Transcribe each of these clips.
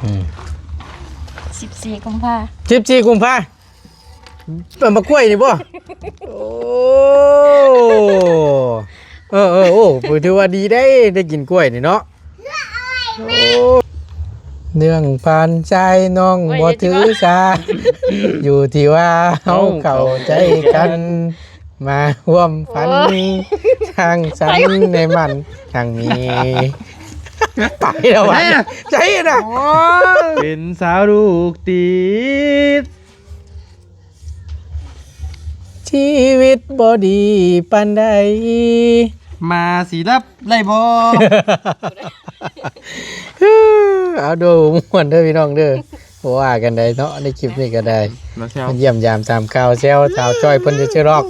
ອືມ ສິບສີ່ ກຸມພາ ສິບສີ່ ກຸມພາ ເປັນໝາກກ້ວຍນີ້ບໍ່? ໂອ້ ເອີ ເອີ ໂອ້ ຖືວ່າດີໄດ໋ ໄດ້ກິນກ້ວຍນີ້ເນາະ. ໂອ້ ເລື່ອງປານຊາຍນ້ອງບໍ່ຖືສາ ໂອ້ຍ ຢູ່ທີ່ວ່າເຮົາເຂົ້າໃຈກັນ ມາຮ່ວມຝັນ ໂອ້ຍ ສ້າງສັນໃນມັນຄັ້ງນີ້ ໄປແລ້ວຫວາ ໃສນະ ໂອ້ ເປັນສາວລູກຕິດ ຊີວິດບໍ່ດີປານໃດ ມາຊິລັບໄດ້ບໍ່? ເອົາ ໂດ ມ່ວນເດີພີ່ນ້ອງເດີ ບໍ່ວ່າກັນໃດເນາະ ໃນຄລິບນີ້ກໍໄດ້ ມາແຊວ ມາຢ້ຽມຢາມຖາມຂ່າວແຊວສາວຈ້ອຍເພິ່ນຊື່ໆດອກ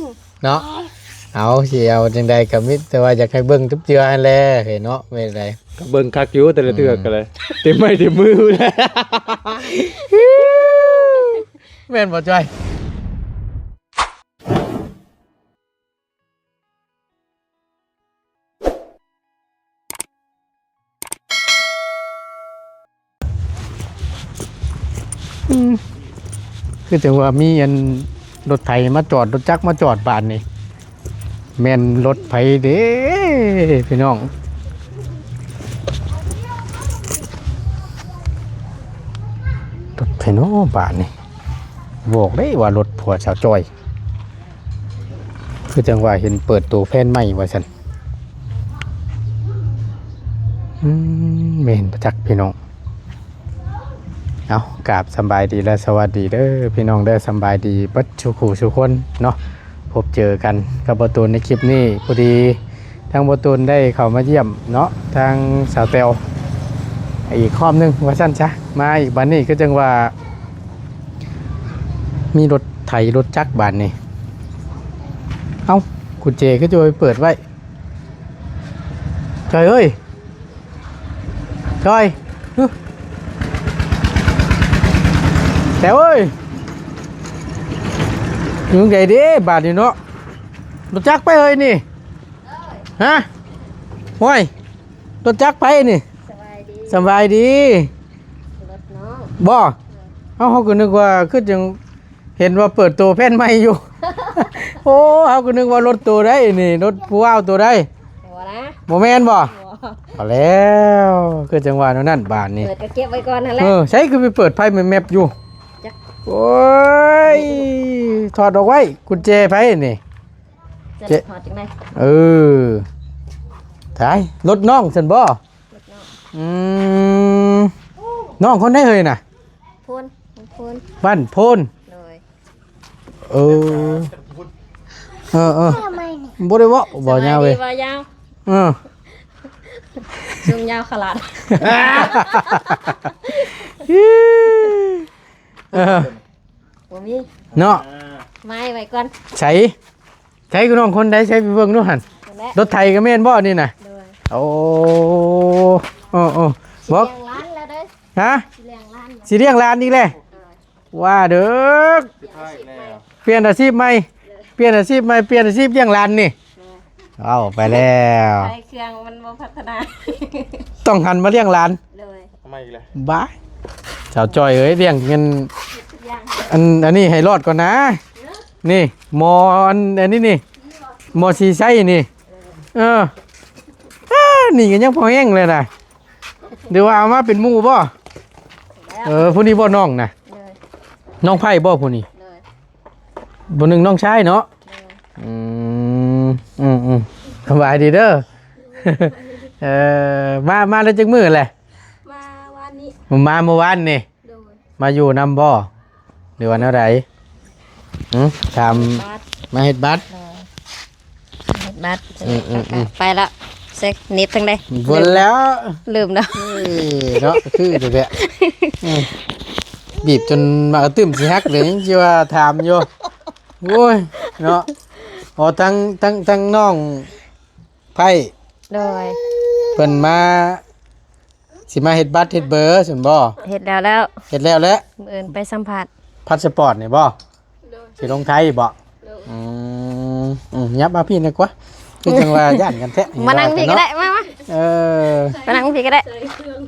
ເນາະ. ເອົາ ຊິເອົາຈັ່ງໃດກໍມີແຕ່ວ່າຢາກໃຫ້ເບິ່ງທຸກເທື່ອຫັ້ນແຫຼະເນາະ ແມ່ນໃດ ກໍເບິ່ງຄັກຢູ່ແຕ່ລະເທື່ອ ອືມ ກໍເລີຍ ເຕັມໄມ້ເຕັມມືພຸ້ນແຫຼະ. ແມ່ນບໍ່ຈ້ອຍ? ອືມ ຄືຈັ່ງວ່າມີອັນລົດໄຖມາຈອດ ລົດຈັກມາຈອດບາດນີ້ ແມ່ນລົດໃຜເດ້ພີ່ນ້ອງ? ລົດໃຜເນາະບາດນີ້? ບອກເດ້ວ່າລົດຜົວສາວຈ້ອຍ ຄືຈັ່ງວ່າເຫັນເປີດໂຕແຟນໃໝ່ວ່າຊັ້ນ. ອືມ ແມ່ນປະຈັກພີ່ນ້ອງ. ເອົາ ກາບສຳບາຍດີ ແລະ ສະຫວັດດີເດີພີ່ນ້ອງເດີ ສຳບາຍດີເບິດສູ່ຄູ່ສູ່ຄົນເນາະ. ພົບເຈີກັນກັບບ່າວຕູນໃນຄລິບນີ້ ພໍດີທາງບ່າວຕູນໄດ້ເຂົ້າມາຢ້ຽມເນາະ ທາງສາວແຕວອີກຮອບໜຶ່ງວ່າຊັ້ນຊະ. ມາອີກບາດນີ້ຄືຈັ່ງວ່າມີລົດໄຖລົດຈັກບາດນີ້. ເອົ້າ ກຸນເຈຄືຈະໄປເປີດໄວ້? ຈອຍເອີຍ ຈອຍ ຮຶ ແຕວເອີຍ ຢູ່ໃດເດ້ບາດນີ້ເນາະ? ລົດຈັກໃຜເອີຍນີ້? ຮະ? ໂອ້ຍ ລົດຈັກໃຜນີ້? ສະບາຍດີ ສະບາຍດີ ລົດນ້ອງ ບໍ່? ເອີ ເອົ້າ ເຮົາກໍນຶກວ່າຄືຈັ່ງ ເຫັນວ່າເປີດໂຕແຜ່ນໃໝ່ຢູ່. ໂອ້ ເຮົາກໍນຶກວ່າລົດໂຕໃດນີ້ ລົດຜູ້ບ່າວໂຕໃດ? ບໍ່ນະ ບໍ່ແມ່ນບໍ່? ບໍ່ ເອົາແລ້ວ ຄືຈັ່ງວ່າແນວນັ້ນບາດນີ້ ເປີດກໍເກັບໄວ້ກ່ອນຫັ້ນແຫຼະ. ເອີ ໃສຄືໄປເປີດໄຟແມັບໆຢູ່? ຈັກ ໂອ້ຍ ຖອດອອກໄວ້ ກຸນແຈໃຜນີ້? ຈະຖອດຈັ່ງໃດ? ເອີ ຕາຍ ລົດນ້ອງຊັ້ນບໍ່? ລົດນ້ອງ ອືມ ນ້ອງຄົນໃດເອີຍນະ? ໂພນ ບ້ານໂພນ ໂດຍ ເອີ ເອີໆ ບໍ່ໄດ້ເວົ້າ ບໍ່ຍາວເວີຍ ບໍ່ຍາວ ເອີ ສູງຍາວຂະຫຼາດ ເອີ ບໍ່ມີເນາະ ມາໄວ້ກ່ອນ ໃສ ໃສຄືນ້ອງຄົນໃດ ໃສໄປເບິ່ງດູຫັ້ນ ນັ້ນແຫຼະ ລົດໄຖກໍແມ່ນບໍ່ນີ້ນະ? ໂດຍ ໂອ້ ເອີໆ ບໍ່ ຊິລ້ຽງຫຼານແລ້ວເດີ ຮະ ຊິລ້ຽງຫຼານ ຊິລ້ຽງຫຼານອີກແລ້ວ ໂດຍ ວ່າເດີ ປ່ຽນອາຊີບໃໝ່ ປ່ຽນອາຊີບໃໝ່ ປ່ຽນອາຊີບລ້ຽງຫຼານນີ້ ໂດຍ ເອົາໄປແລ້ວ ຂາຍເຄື່ອງມັນບໍ່ພັດທະນາ ຕ້ອງຫັນມາລ້ຽງຫຼານ ໂດຍ ເອົາມາອີກແລ້ວ ບ້າ ສາວຈ້ອຍເອີຍ ລ້ຽງເງິນ ອັນ ອັນນີ້ໃຫ້ລອດກ່ອນນະ ນີ້ ໝໍ້ອັນ ອັນນີ້ນີ້ ໝໍ້ສີໄຊນີ້ ເອີ ອາ ນີ້ກໍຍັງພໍແຮງເລີຍນະ ຫຼືວ່າເອົາມາເປັນໝູ່ບໍ່? ເອີ ຜູ້ນີ້ບໍ່ນ້ອງນະ? ໂດຍ ນ້ອງໃພ້ບໍ່ຜູ້ນີ້? ໂດຍ ຜູ້ໜຶ່ງນ້ອງຊາຍເນາະ? ໂດຍ ອືມ ອືມໆ ສະບາຍດີເດີ ເອີ ມາ ມາໄດ້ຈັກມື້ແຫຼະ? ມາວານນີ້ ມາມື້ວານນີ້ ໂດຍ ມາຢູ່ນຳບໍ່ ຫຼືວ່າແນວໃດ? ຫື ຖາມ ມາເຮັດບັດ ມາເຮັດບັດ ໂດຍ ເຮັດບັດ ອືມໆໆ ໄປລະ ເຊັກ ໜີບທາງໃດ? ບໍ່ແລ້ວ ລືມແລ້ວ ເອີ ເນາະ ຄືແທ້ ອືມ ບີບຈົນໝາກກະຕຶ້ມຊິຫັກເລີຍ ຍັງຊິວ່າຖາມຢູ່ ໂອ້ຍ ເນາະ ອໍ ທັງ ທັງ ທັງນ້ອງ ໄພ້ ໂດຍ ເພິ່ນມາ ຊິມາເຮັດບັດເຮັດເບີຊັ້ນບໍ່? ເຮັດແລ້ວແລ້ວ ເຮັດແລ້ວແລ້ວ ມື້ອື່ນໄປສຳພາດ ພາສະປອດນີ້ບໍ່? ໂດຍ ຊິລົງໄທບໍ່? ໂດຍ ອືມ ອືມ ຫຍັບມາພີ້ແດ່ກວ່າ ຄືຈັ່ງວ່າຢ້ານກັນແທ້ ມານັ່ງພີ້ກໍໄດ້ ມາ ມາ ເອີ ມານັ່ງພີ້ກໍໄດ້ ໃສ່ເຄື່ອງ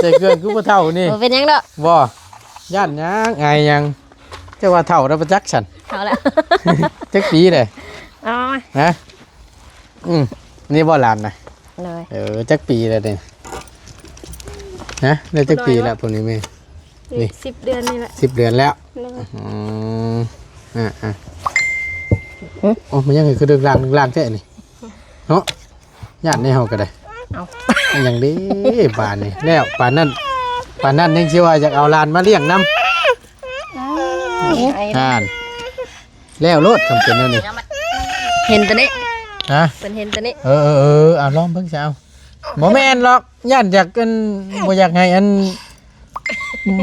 ໃສ່ເຄື່ອງຄືບໍ່ເຖົ້ານີ້. ບໍ່ເປັນຫຍັງດອກ. ບໍ່ ຢ້ານຫຍັງ ອາຍຫຍັງ? ເຈົ້າວ່າເຖົ້າແລ້ວປະຈັກຊັ້ນ. ເຖົ້າແລ້ວ. ຈັກປີເດ້? ອໍ ຮະ? ອືມ ນີ້ບໍ່ຫຼານນະ? ໂດຍ. ເອີ ຈັກປີແລ້ວນີ້? ຮະ? ໄດ້ຈັກປີແລ້ວພວກນີ້ແມ່? ນີ້ ນີ້ ສິບເດືອນນີ້ແຫຼະ. ສິບເດືອນແລ້ວ? ໂດຍ. ອືມ ອ່າໆ ໂອ້ ມັນຍັງຄືດຶກລາງ ດຶກລາງແທ້ນີ້ເນາະ. ຢ້ານແດ່ເຮົາກໍໄດ້. ເອົາ ອັນຫຍັງເດ້ບາດນີ້ ແລ້ວປານນັ້ນ ປານນັ້ນຍັງຊິວ່າຢາກເອົາຫຼານມາລ້ຽງນຳ. ອ່າ ອ່ານ ແລ້ວໂລດ ຄຳເປັນແນວນີ້. ເຫັນຕົວນີ້ ຮະ? ເພິ່ນເຫັນຕົວນີ້. ເອີໆໆ ເອົາລອງເບິ່ງຊະ ເອົາ. ບໍ່ແມ່ນດອກ ຢ້ານຢາກ ອັນ ບໍ່ຢາກໃຫ້ ອັນ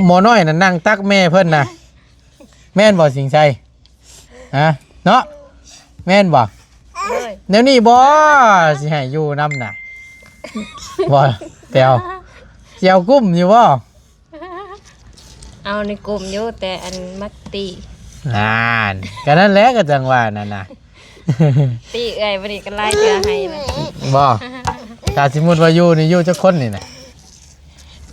ໝໍນ້ອຍນັ້ນນັ່ງຕັກແມ່ເພິ່ນນະ. ແມ່ນບໍ່ ສິງໄຊ? ຮະ? ເນາະ ແມ່ນບໍ່? ໂດຍ. ແນວນີ້ບໍ່ ຊິໃຫ້ຢູ່ນຳນະ? ບໍ່ແຕວ ຊິເອົາກຸ້ມຢູ່ບໍ່? ເອົານີ້ກຸ້ມຢູ່ ແຕ່ອັນມັກຕີ. ນັ້ນ ກໍນັ້ນແຫຼະ ກໍຈັ່ງວ່ານັ້ນນະ ຕີເອື້ອຍ ບັດນີ້ກໍຫຼາຍເທື່ອໃຫ້ນະ. ບໍ່ ຖ້າສົມມຸດວ່າຢູ່ນີ້ ຢູ່ຈັກຄົນນີ້ນະ?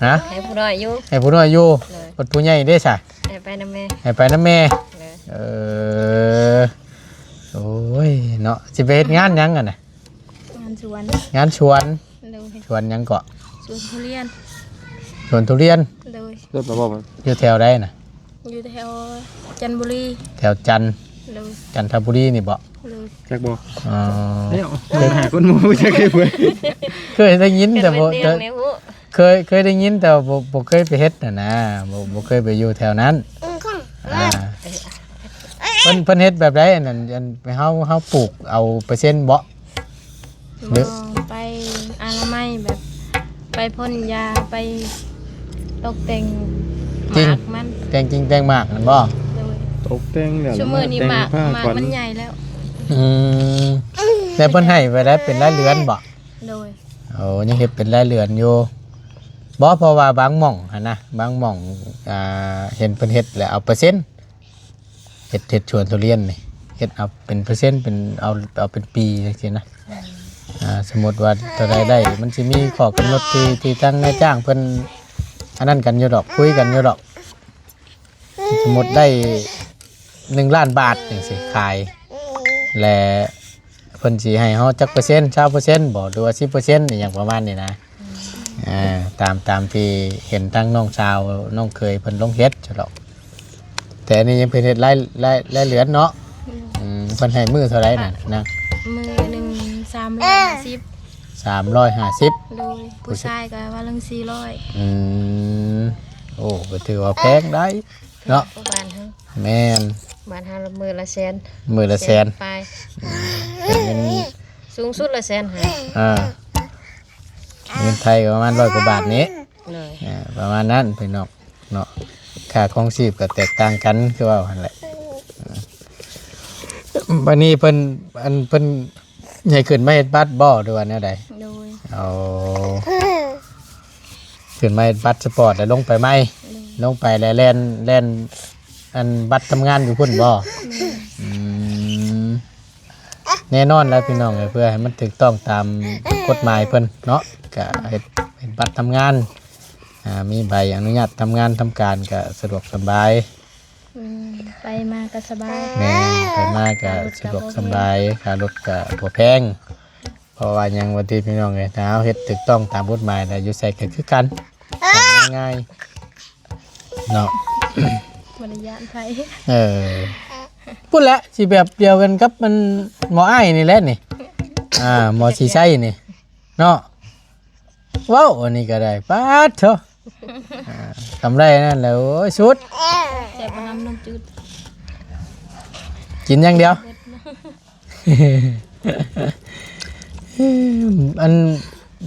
ຮະ? ໃຫ້ຜູ້ນ້ອຍຢູ່ ໃຫ້ຜູ້ນ້ອຍຢູ່. ໂດຍ. ບັດຜູ້ໃຫຍ່ເດ້ຊະ? ໃຫ້ໄປນຳແມ່ ໃຫ້ໄປນຳແມ່. ໂດຍ. ເອີ ໂອ້ຍເນາະ ຊິໄປເຮັດງານຫຍັງຫັ້ນນະ? ງານສວນ ງານສວນ. ໂດຍ. ສວນຫຍັງເກາະ? ສວນທຸລຽນ ສວນທຸລຽນ. ໂດຍ. ເກີດມາບໍ່ມັນ ຢູ່ແຖວໃດນະ? ຢູ່ແຖວຈັນບູລີ. ແຖວຈັນ ໂດຍ ຈັນທະບູລີນີ້ບໍ່? ໂດຍ. ຈັກບໍ່? ອໍ ແລ້ວ ເຄີຍ ຫາຄົນບໍ່ຮູ້ຈັກເລີຍ. ເຄີຍໄດ້ຍິນແຕ່ບໍ່ ເຄີຍ ເຄີຍໄດ້ຍິນແຕ່ວ່າບໍ່ ບໍ່ເຄີຍໄປເຮັດຫັ້ນນະ ບໍ່ ບໍ່ເຄີຍໄປຢູ່ແຖວນັ້ນ. ອ່າ ເພິ່ນ ເພິ່ນເຮັດແບບໃດອັນນັ້ນ? ອັນເຮົາ ເຮົາປູກເອົາເປີເຊັນບໍ່? ຫຼື ບໍ່ ໄປອະນາໄມ ແບບໄປພົ່ນຢາ ໄປຕົກແຕ່ງ ຈິງ ໝາກມັນ ແຕ່ງຈິງແຕ່ງໝາກນັ້ນບໍ່? ໂດຍ. ຕົກແຕ່ງແລ້ວ ຊຸມື້ນີ້ໝາກ ໝາກມັນໃຫຍ່ແລ້ວ. ອືມ ແຕ່ເພິ່ນໃຫ້ໄປໄດ້ເປັນລາຍເດືອນບໍ່? ໂດຍ. ໂອ້ ຍັງເຮັດເປັນລາຍເດືອນຢູ່. ບໍ່ ເພາະວ່າບາງໝ່ອງຫັ້ນນະ ບາງໝ່ອງ ອ່າ ເຫັນເພິ່ນເຮັດແລ້ວເອົາເປີເຊັນ ເຮັດ ເຮັດສວນທຸລຽນນີ້ ເຮັດເອົາເປັນເປີເຊັນ ເປັນ ເອົາ ເອົາເປັນປີຈັ່ງຊີ້ນະ. ອືມ ອ່າ ສົມມຸດວ່າເທົ່າໃດໄດ້ ມັນຊິມີຂໍ້ກຳນົດທີ່ ທີ່ທາງນາຍຈ້າງເພິ່ນອັນນັ້ນກັນຢູ່ດອກ ຄຸຍກັນຢູ່ດອກ. ສົມມຸດໄດ້ໜຶ່ງລ້ານບາດຈັ່ງຊີ້ ຂາຍ ແລະ ເພິ່ນຊິໃຫ້ເຮົາຈັກເປີເຊັນ ຊາວເປີເຊັນບໍ່ ຫຼືວ່າສິບເປີເຊັນ ອີ່ຫຍັງປະມານນີ້ນະ. ອືມ ອ່າ ຕາມ ຕາມທີ່ເຫັນທາງນ້ອງສາວ ນ້ອງເຂີຍເພິ່ນລົງເຮັດຊັ້ນດອກ. ແຕ່ອັນນີ້ຍັງເພິ່ນເຮັດລາຍ ລາຍ ລາຍເດືອນເນາະ. ອືມ ອືມ ເພິ່ນໃຫ້ມື້ເທົ່າໃດນັ້ນນາງ? ມື້ໜຶ່ງສາມຮ້ອຍຫ້າສິບ. ສາມຮ້ອຍຫ້າສິບ. ໂດຍ. ຜູ້ຊາຍກໍວ່າລະສີ່ຮ້ອຍ. ອືມ ໂອ້ ກໍຖືວ່າແພງໄດ໋ເນາະ ບ້ານເຮົາ. ແມ່ນ ບ້ານເຮົາລະມື້ລະແສນ ມື້ລະແສນ ແສນປາຍ. ອືມ ເປັນເງິນ ສູງສຸດລະແສນຫ້າ. ອ່າ ເງິນໄທກໍປະມານຮ້ອຍກວ່າບາດນີ້. ໂດຍ. ອ່າ ປະມານນັ້ນພີ່ນ້ອງເນາະ ຄ່າຄອງຊີບກໍແຕກຕ່າງກັນ ຄືເວົ້າຫັ້ນແຫຼະ. ບັດນີ້ເພິ່ນ ອັນ ເພິ່ນໃຫ້ຂຶ້ນມາເຮັດບັດບໍ່ ຫຼືວ່າແນວໃດ? ໂດຍ. ໂອ້ ຂຶ້ນມາເຮັດບັດສະປອດແລ້ວລົງໄປໃໝ່. ໂດຍ. ລົງໄປແລ້ວແລ່ນ ແລ່ນ ອັນ ບັດທຳງານຢູ່ພຸ້ນບໍ່? ແມ່ນ. ອືມ ແນ່ນອນແລ້ວພີ່ນ້ອງເອີຍ ເພື່ອໃຫ້ມັນຖືກຕ້ອງຕາມກົດໝາຍເພິ່ນເນາະ ກະເຮັດເປັນບັດທຳງານ ອ່າ ມີໃບອະນຸຍາດທຳງານທຳການ ກະສະດວກສະບາຍ. ແມ່ນ ໄປມາກະສະບາຍ. ແມ່ນ ໄປມາກະສະດວກສະບາຍ ຄ່າລົດກະບໍ່ແພງ. ເພາະວ່າຫຍັງວ່າຕິພີ່ນ້ອງເອີຍ ຖ້າເຮົາເຮັດຖືກຕ້ອງຕາມກົດໝາຍແລ້ວ ຢູ່ໃສກະຄືກັນ ງ່າຍໆ ເນາະ ບໍ່ໄດ້ຢ້ານໃຜ. ເອີ ພຸ້ນແຫຼະ ຊິແບບດຽວກັນກັບມັນໝໍອ້າຍນີ້ແຫຼະນີ້ ອ່າ ໝໍສີໄຊນີ້ເນາະ. ເວົ້າອັນນີ້ກໍໄດ້ ປາດໂທ້ ອ່າ ກຳໄລນັ້ນແຫຼະ ໂອ້ຍ ສຸດ. ແຊບບໍ່ນຳ ນ້ຳຈືດ ກິນຢ່າງດຽວ. ອັນ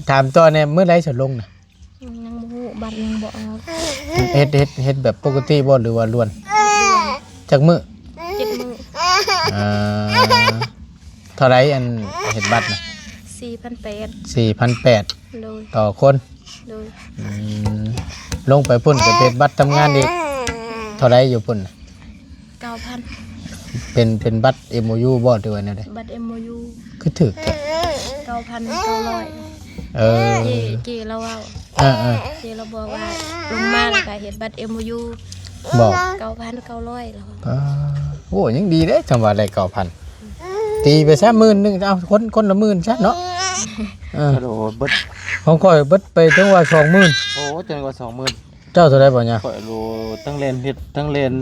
ຖາມຕໍ່ແດ່ ມື້ໃດຊິລົງນະ? ຍັງບໍ່ຮູ້ ບັດຍັງບໍ່ອອກ. ເຮັດ ເຮັດ ເຮັດແບບປົກກະຕິບໍ່ ຫຼືວ່າລ້ວນ? ຈັກມື້? ເຈັດມື້. ເອີ ເທົ່າໃດອັນເຮັດບັດນະ? ສີ່ພັນແປດ. ສີ່ພັນແປດ. ໂດຍ. ຕໍ່ຄົນ? ໂດຍ. ອືມ ລົງໄປພຸ້ນກໍເຮັດບັດທຳງານອີກ ເທົ່າໃດຢູ່ພຸ້ນ? ເກົ້າພັນ. ເປັນ ເປັນບັດເອັມໂອຢູບໍ່ ຫຼືວ່າແນວໃດ? ບັດເອັມໂອຢູ. ຄືຖືກແທ້? ເກົ້າພັນເກົ້າຮ້ອຍ. ເອີ ເຈ້ ເຈ້ລາວເວົ້າ ເອີໆ ເຈ້ລາວບອກວ່າລົງມາແລ້ວກະເຮັດບັດເອັມໂອຢູ ບໍ່ ເກົ້າພັນເກົ້າຮ້ອຍລາວວ່າ ອ່າ ໂອ້ ຍັງດີເດ້ ຈຳວ່າໄດ້ເກົ້າພັນ ຕີໄປຊະໝື່ນໜຶ່ງ ເອົາ ຄົນ ຄົນລະໝື່ນຊະເນາະ ເອີ ໂອ້ ເບິດ ຂອງຂ້ອຍເບິດໄປເຖິງວ່າສອງໝື່ນ ໂອ້ ເຖິງວ່າສອງໝື່ນ ເຈົ້າເທົ່າໃດບໍ່ຍາ? ຂ້ອຍໂລ ທັງແລ່ນເຮັດ ທັງແລ່ນ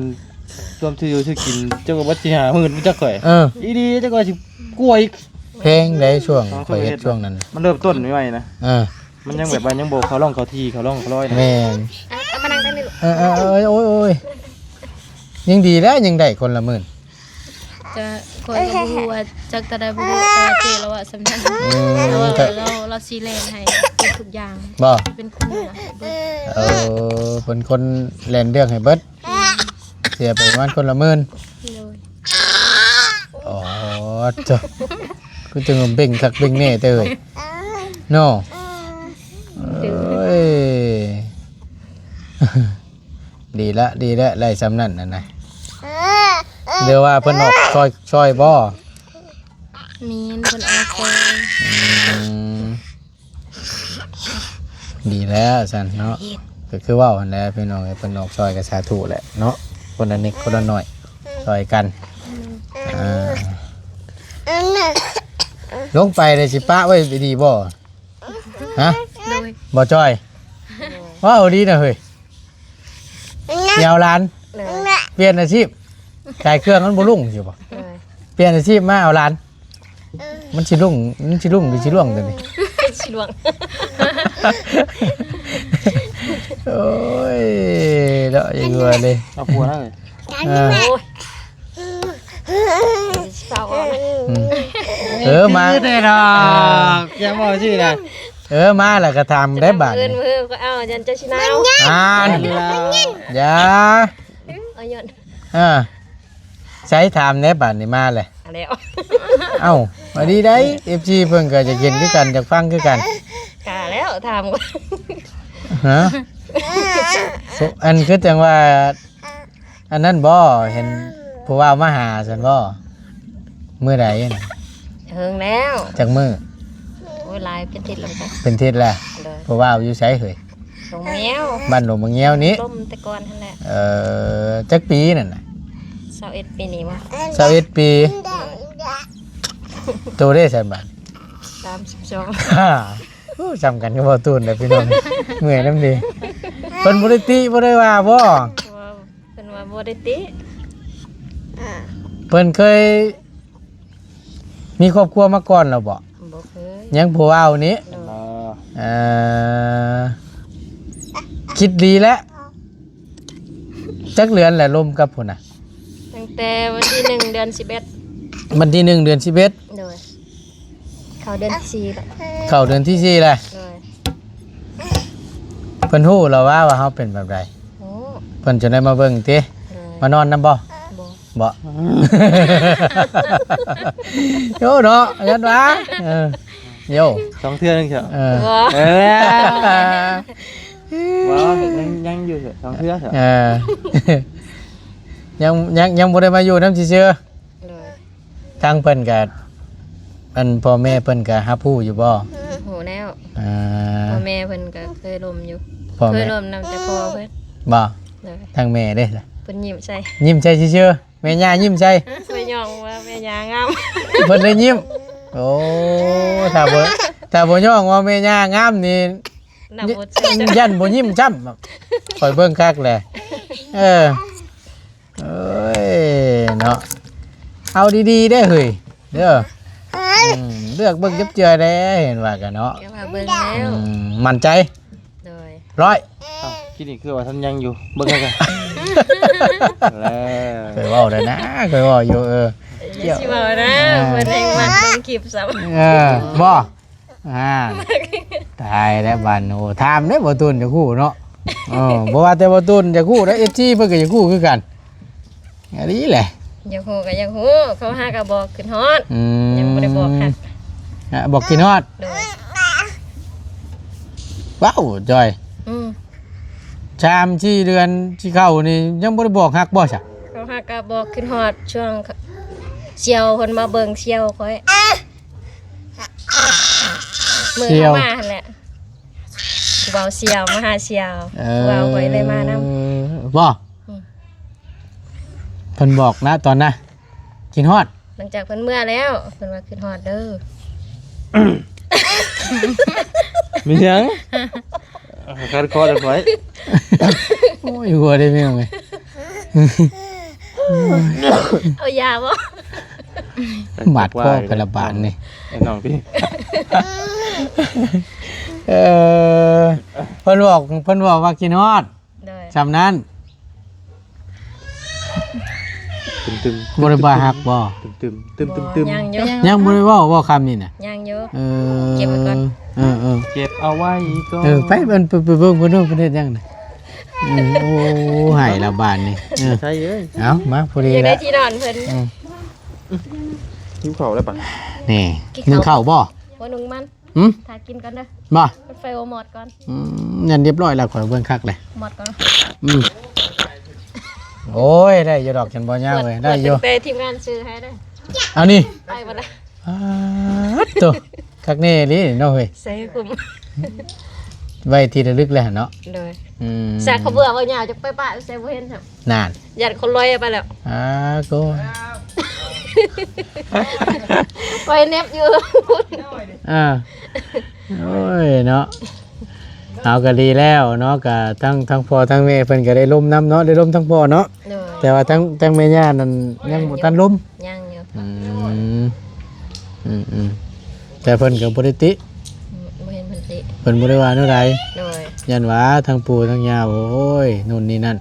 ລວມຊື້ຢູ່ຊື້ກິນ ເຈົ້າກໍເບິດສີ່ຫ້າໝື່ນ ຈັກຂ້ອຍ ເອີ ອີ່ດີ ເຈົ້າກໍຊິກວາອີກ ແພງໃດ໋ຊ່ວງຂ້ອຍເຮັດຊ່ວງນັ້ນ ມັນເລີ່ມຕົ້ນໃໝ່ໆນະ ເອີ ມັນຍັງແບບວ່າຍັງບໍ່ເຂົ້າຮ່ອງເຂົ້າທີ່ ເຂົ້າຮ່ອງເຂົ້າລອຍນະ ແມ່ນ ເອົາ ເອົາມານັ່ງທາງນີ້ລູກ ເອີໆ ໂອ້ຍໆ ຍັງດີແລ້ວ ຍັງໄດ້ຄົນລະໝື່ນ ຈະ ຂ້ອຍກໍບໍ່ຮູ້ວ່າຈັກເທົ່າໃດບໍ່ຮູ້ ແຕ່ວ່າເຈ້ລາວວ່າສ່ຳນັ້ນ ອືມ ລາວວ່າ ລາວ ລາວຊິແລ່ນໃຫ້ເບິດທຸກຢ່າງ ບໍ່ ເປັນຄົນເບິ່ງ ເອີ ເປັນຄົນແລ່ນເລື່ອງໃຫ້ເບິດ ອືມ ເສຍໄປປະມານຄົນລະໝື່ນ ໂດຍ ອໍ ເຈົ້າ ຄືຈັ່ງເບັ່ງຄັກເບັ່ງແນ່ເຕີຍເນາະ ເອີຍ ດີລະ ດີລະ ໄດ້ສ່ຳນັ້ນຫັ້ນນະ ຫຼືວ່າເພິ່ນອອກຊ່ອຍ ຊ່ອຍບໍ່? ແມ່ນ ເພິ່ນອອກຊ່ອຍ ອືມ ດີແລ້ວຊັ້ນເນາະ ກໍຄືເວົ້າຫັ້ນແຫຼະພີ່ນ້ອງເອີຍ ເພິ່ນອອກຊ່ອຍກໍສາທຸແຫຼະເນາະ ຄົນລະນິດຄົນລະໜ້ອຍ ອືມ ຊ່ອຍກັນ ອືມ ອ່າ ລົງໄປແລ້ວຊິປະໄວ້ດີໆບໍ່? ຮະ? ໂດຍ ບໍ່ຈ່ອຍ ເວົ້າດີນະເຮີ້ຍ ຊິເອົາຫຼານ ໂດຍ ປ່ຽນອາຊີບ ຂາຍເຄື່ອງມັນບໍ່ລຸ້ງຊິບໍ່? ໂດຍ ປ່ຽນອາຊີບມາເອົາຫຼານ ມັນຊິລຸ້ງ ມັນຊິລຸ້ງຫຼືຊິລ່ວງຕົວນີ້? ຊິລ່ວງ ໂອ້ຍ ເນາະ ຢ່າວ່າເລີຍ ເອົາຜົວແລ້ວເອີຍ ອ່າ ໂອ້ຍ ເຊົາເອົາ ອືມ ເອີ ມາ ຄືແທ້ດອກ ຢ່າເວົ້າຊື່ນະ ເອີ ມາແລ້ວກໍຖາມໄດ້ບາດນີ້ ມື້ອື່ນມື້ກໍເອົາ ຢ້ານເຈົ້າຊິໜາວ ອ່ານ ຢ່າ ເອົາຍ້ອນ ອ່າ ໃສຖາມແດ່ບາດນີ້ມາແຫຼະ ເອົາແລ້ວ ເອົ້າ ມາດີໄດ໋ ເອັຟຊີເພິ່ນກໍຢາກເຫັນຄືກັນ ຢາກຟັງຄືກັນ ກະແລ້ວຖາມ ຮະ ອັນຄືຈັ່ງວ່າ ອັນນັ້ນບໍ່ ເຫັນຜູ້ບ່າວມາຫາຊັ້ນບໍ່? ມື້ໃດຫັ້ນ? ເຫິງແລ້ວ ຈັກມື້? ໂອ້ຍ ຫຼາຍເປັນທິດແລ້ວ ເປັນທິດແລ້ວ ໂດຍ ຜູ້ບ່າວຢູ່ໃສເຮີ້ຍ? ດົງມະແງວ ບ້ານດົງມະແງວນີ້ ລົມແຕ່ກ່ອນຫັ້ນແຫຼະ ເອີ ຈັກປີນັ້ນນະ? ຊາວເອັດປີນີ້ຫວາ? ຊາວເອັດປີ ໂດຍ ໂຕເດ້ຊັ້ນບາດ? ສາມສິບສອງ ໂອ້ ສ່ຳກັນກັບບໍ່ຕູນແຫຼະພີ່ນ້ອງ ເມື່ອຍນຳເດ ເພິ່ນບໍ່ໄດ້ຕິບໍ່ໄດ້ວ່າບໍ່? ເພິ່ນວ່າບໍ່ໄດ້ຕິ ເພິ່ນເຄີຍ ມີຄອບຄົວມາກ່ອນແລ້ວບໍ່? ບໍ່ເຄີຍ ຍັງຜູ້ບ່າວນີ້ ໂດຍ ເອີ ຄິດດີແລ້ວ ຈັກເດືອນແລ້ວລົມກັບຜູ້ນະ? ຕັ້ງແຕ່ວັນທີໜຶ່ງ ເດືອນສິບເອັດ ວັນທີໜຶ່ງ ເດືອນສິບເອັດ ໂດຍ ເຂົ້າເດືອນທີສີ່ແລ້ວ ເຂົ້າເດືອນທີສີ່ແລ້ວ ໂດຍ ເພິ່ນຮູ້ແລ້ວວ່າ ວ່າເຮົາເປັນແບບໃດ? ຮູ້ ເພິ່ນຈະໄດ້ມາເບິ່ງຕິ ໂດຍ ມານອນນຳບໍ່? ບໍ່ ບໍ່ ໂອ້ເນາະ ຢ້ານວ່າ ເອີ ໂຢ ສອງເທື່ອໜຶ່ງເທື່ອ ເອີ ບໍ່ ເອີ ບໍ່ ຍັງ ຍັງຢູ່ເທື່ອ ສອງເທື່ອເທື່ອ ເອີ ຍັງ ຍັງ ຍັງບໍ່ໄດ້ມາຢູ່ນຳຊື່ໆ ໂດຍ ທາງເພິ່ນກະ ອັນພໍ່ແມ່ເພິ່ນກະຮັບຮູ້ຢູ່ບໍ່? ຮູ້ແລ້ວ ອ່າ ພໍ່ແມ່ເພິ່ນກະເຄີຍລົມຢູ່ ເຄີຍລົມນຳແຕ່ພໍ່ເພິ່ນ ບໍ່? ໂດຍ ທາງແມ່ເດ້ ເພິ່ນຍິ້ມໃສ່ ຍິ້ມໃສ່ຊື່ໆ ແມ່ຍ່າຍິ້ມໃສ່ ຂ້ອຍຍ້ອງວ່າແມ່ຍ່າງາມ ເພິ່ນເລີຍຍິ້ມ ໂອ້ ຖ້າບໍ່ ຖ້າບໍ່ຍ້ອງວ່າແມ່ຍ່າງາມນີ້ ໜ້າບໍ່ເຊື່ອ ຢ້ານບໍ່ຍິ້ມຊ້ຳ ຂ້ອຍເບິ່ງຄັກແຫຼະ ເອີ ເອີຍເນາະ ເອົາດີໆເດ້ເຮີ້ຍ ເດີ ອືມ ເລືອກເບິ່ງຈັບເຈື່ອແດ່ ເຫັນວ່າກັນເນາະ ເບິ່ງແລ້ວ ອືມ ໝັ້ນໃຈ ໂດຍ ຮ້ອຍ ອ້າວ ຄລິບນີ້ຄືວ່າທັນຍັງຢູ່ ເບິ່ງໃຫ້ກັນ ແລ້ວ ຂ້ອຍເວົ້າໄດ້ນະ ຂ້ອຍເວົ້າຢູ່ ເອີ ຢ່າຊິເວົ້ານະ ອ່າ ເພິ່ນແຮ່ງມັກເບິ່ງຄລິບຊ້ຳ ເອີ ບໍ່ ອ່າ ຕາຍແລ້ວບາດນີ້ ໂອ້ ຖາມເດ້ ບໍ່ຕູນຢາກຮູ້ເນາະ ເອີ ບໍ່ວ່າແຕ່ບໍ່ຕູນຢາກຮູ້ເດ້ ເອັຟຊີເພິ່ນກໍຢາກຮູ້ຄືກັນ ອັນນີ້ແຫຼະ ຢາກຮູ້ກໍຢາກຮູ້ ເຂົາຫາກໍບອກຂຶ້ນຮອດ ອືມ ຍັງບໍ່ໄດ້ບອກຄັກ ອ່າ ບອກຂຶ້ນຮອດ ໂດຍ ວ້າວ ຈອຍ ອືມ ສາມສີ່ເດືອນຊິເຂົ້ານີ້ ຍັງບໍ່ໄດ້ບອກຮັກບໍ່ຊະ? ເຂົາຫາກໍບອກຂຶ້ນຮອດ ຊ່ວງສ່ຽວເພິ່ນມາເບິ່ງສ່ຽວຂ້ອຍ ມື້ເຮົາມາຫັ້ນແຫຼະ ຜູ້ບ່າວສ່ຽວມາຫາສ່ຽວ ເອີ ຜູ້ບ່າວຂ້ອຍເລີຍມານຳ ບໍ່? ອືມ ເພິ່ນບອກນະຕອນນະ ຄິດຮອດ ຫຼັງຈາກເພິ່ນເມືອແລ້ວ ເພິ່ນວ່າຄິດຮອດເດີ ມີຫຍັງ? ອ່າ ຄັນຂໍແລ້ວຂ້ອຍ ໂອ້ຍ ຫົວໄດ້ແມ່ເອີຍ ເອົາຢາບໍ່? ບາດຄໍກັນລະບາດນີ້ ໄອ້ນ້ອງຕິ ເອີ ເພິ່ນບອກ ເພິ່ນບອກວ່າຄິດຮອດ ໂດຍ ຊ່ຳນັ້ນ ຕຶມໆ ບໍ່ໄດ້ວ່າຮັກບໍ່? ຕຶມໆ ຕຶມໆ ຍັງຢູ່ ຍັງບໍ່ໄດ້ເວົ້າບໍ່ຄຳນີ້ນະ? ຍັງຢູ່ ເອີ ເກັບໄວ້ກ່ອນ ເອີໆ ເກັບເອົາໄວ້ກ່ອນ ເອີ ໄປ ໄປ ໄປເບິ່ງເພິ່ນດູ ເພິ່ນເຮັດຫຍັງນະ ອືມ ໂອ້ ໃຫ້ລະບາດນີ້ ເອີ ໃຊ່ເອີຍ ເອົາ ມາພໍດີ ຢູ່ໃນທີ່ນອນເພິ່ນ ອືມ ຫິວເຂົ້າແລ້ວປະ ນີ້ ກິນເຂົ້າ ໜຶ້ງເຂົ້າບໍ່? ບໍ່ໜຶ້ງມັນ ຫືມ ຖ້າກິນກ່ອນເດີ ບໍ່ ເປີດໄຟບໍ່ມອດກ່ອນ ອືມ ນັ້ນຮຽບຮ້ອຍແລ້ວ ຂ້ອຍເບິ່ງຄັກແລ້ວ ມອດກ່ອນ ອືມ ໂອ້ຍ ໄດ້ຢູ່ດອກ ຄັນບໍ່ຍາວເວີຍ ໄດ້ຢູ່ ແຕ່ທີມງານຊື້ໃຫ້ເດີ ເອົານີ້ ໄປບໍ່ລະ ອາ ໂຕ ຄັກແນ່ອີ່ຫຼີເນາະເຮີ້ຍ ໃສ່ໃຫ້ຄຸ້ມ ໄວ້ທີ່ລະລຶກແລ້ວເນາະ ໂດຍ ອືມ ສາກຂະເບືອບໍ່ຍາວ ຈັກໄປປະໃສ່ບໍ່ເຫັນຊ້ຳ ນັ້ນ ຢ້ານຄົນລອຍໄປແລ້ວ ອາໂກ ໄວ້ເນັບຢູ່ ອ່າ ໂອ້ຍເນາະ ເອົາກໍດີແລ້ວເນາະ ກໍທັງ ທັງພໍ່ທັງແມ່ເພິ່ນກໍໄດ້ລົມນຳເນາະ ໄດ້ລົມທັງພໍ່ເນາະ ໂດຍ ແຕ່ວ່າທັງ ທັງແມ່ຍ່ານັ້ນຍັງບໍ່ທັນລົມ ຍັງຢູ່ ອືມ ອືມໆ ແຕ່ເພິ່ນກໍບໍ່ໄດ້ຕິ ອືມ ບໍ່ເຫັນເພິ່ນຕິ ເພິ່ນບໍ່ໄດ້ວ່າແນວໃດ ໂດຍ ຢ້ານວ່າທັງປູ່ທັງຍ່າ ໂອ້ຍ ໂນ່ນນີ້ນັ້ນ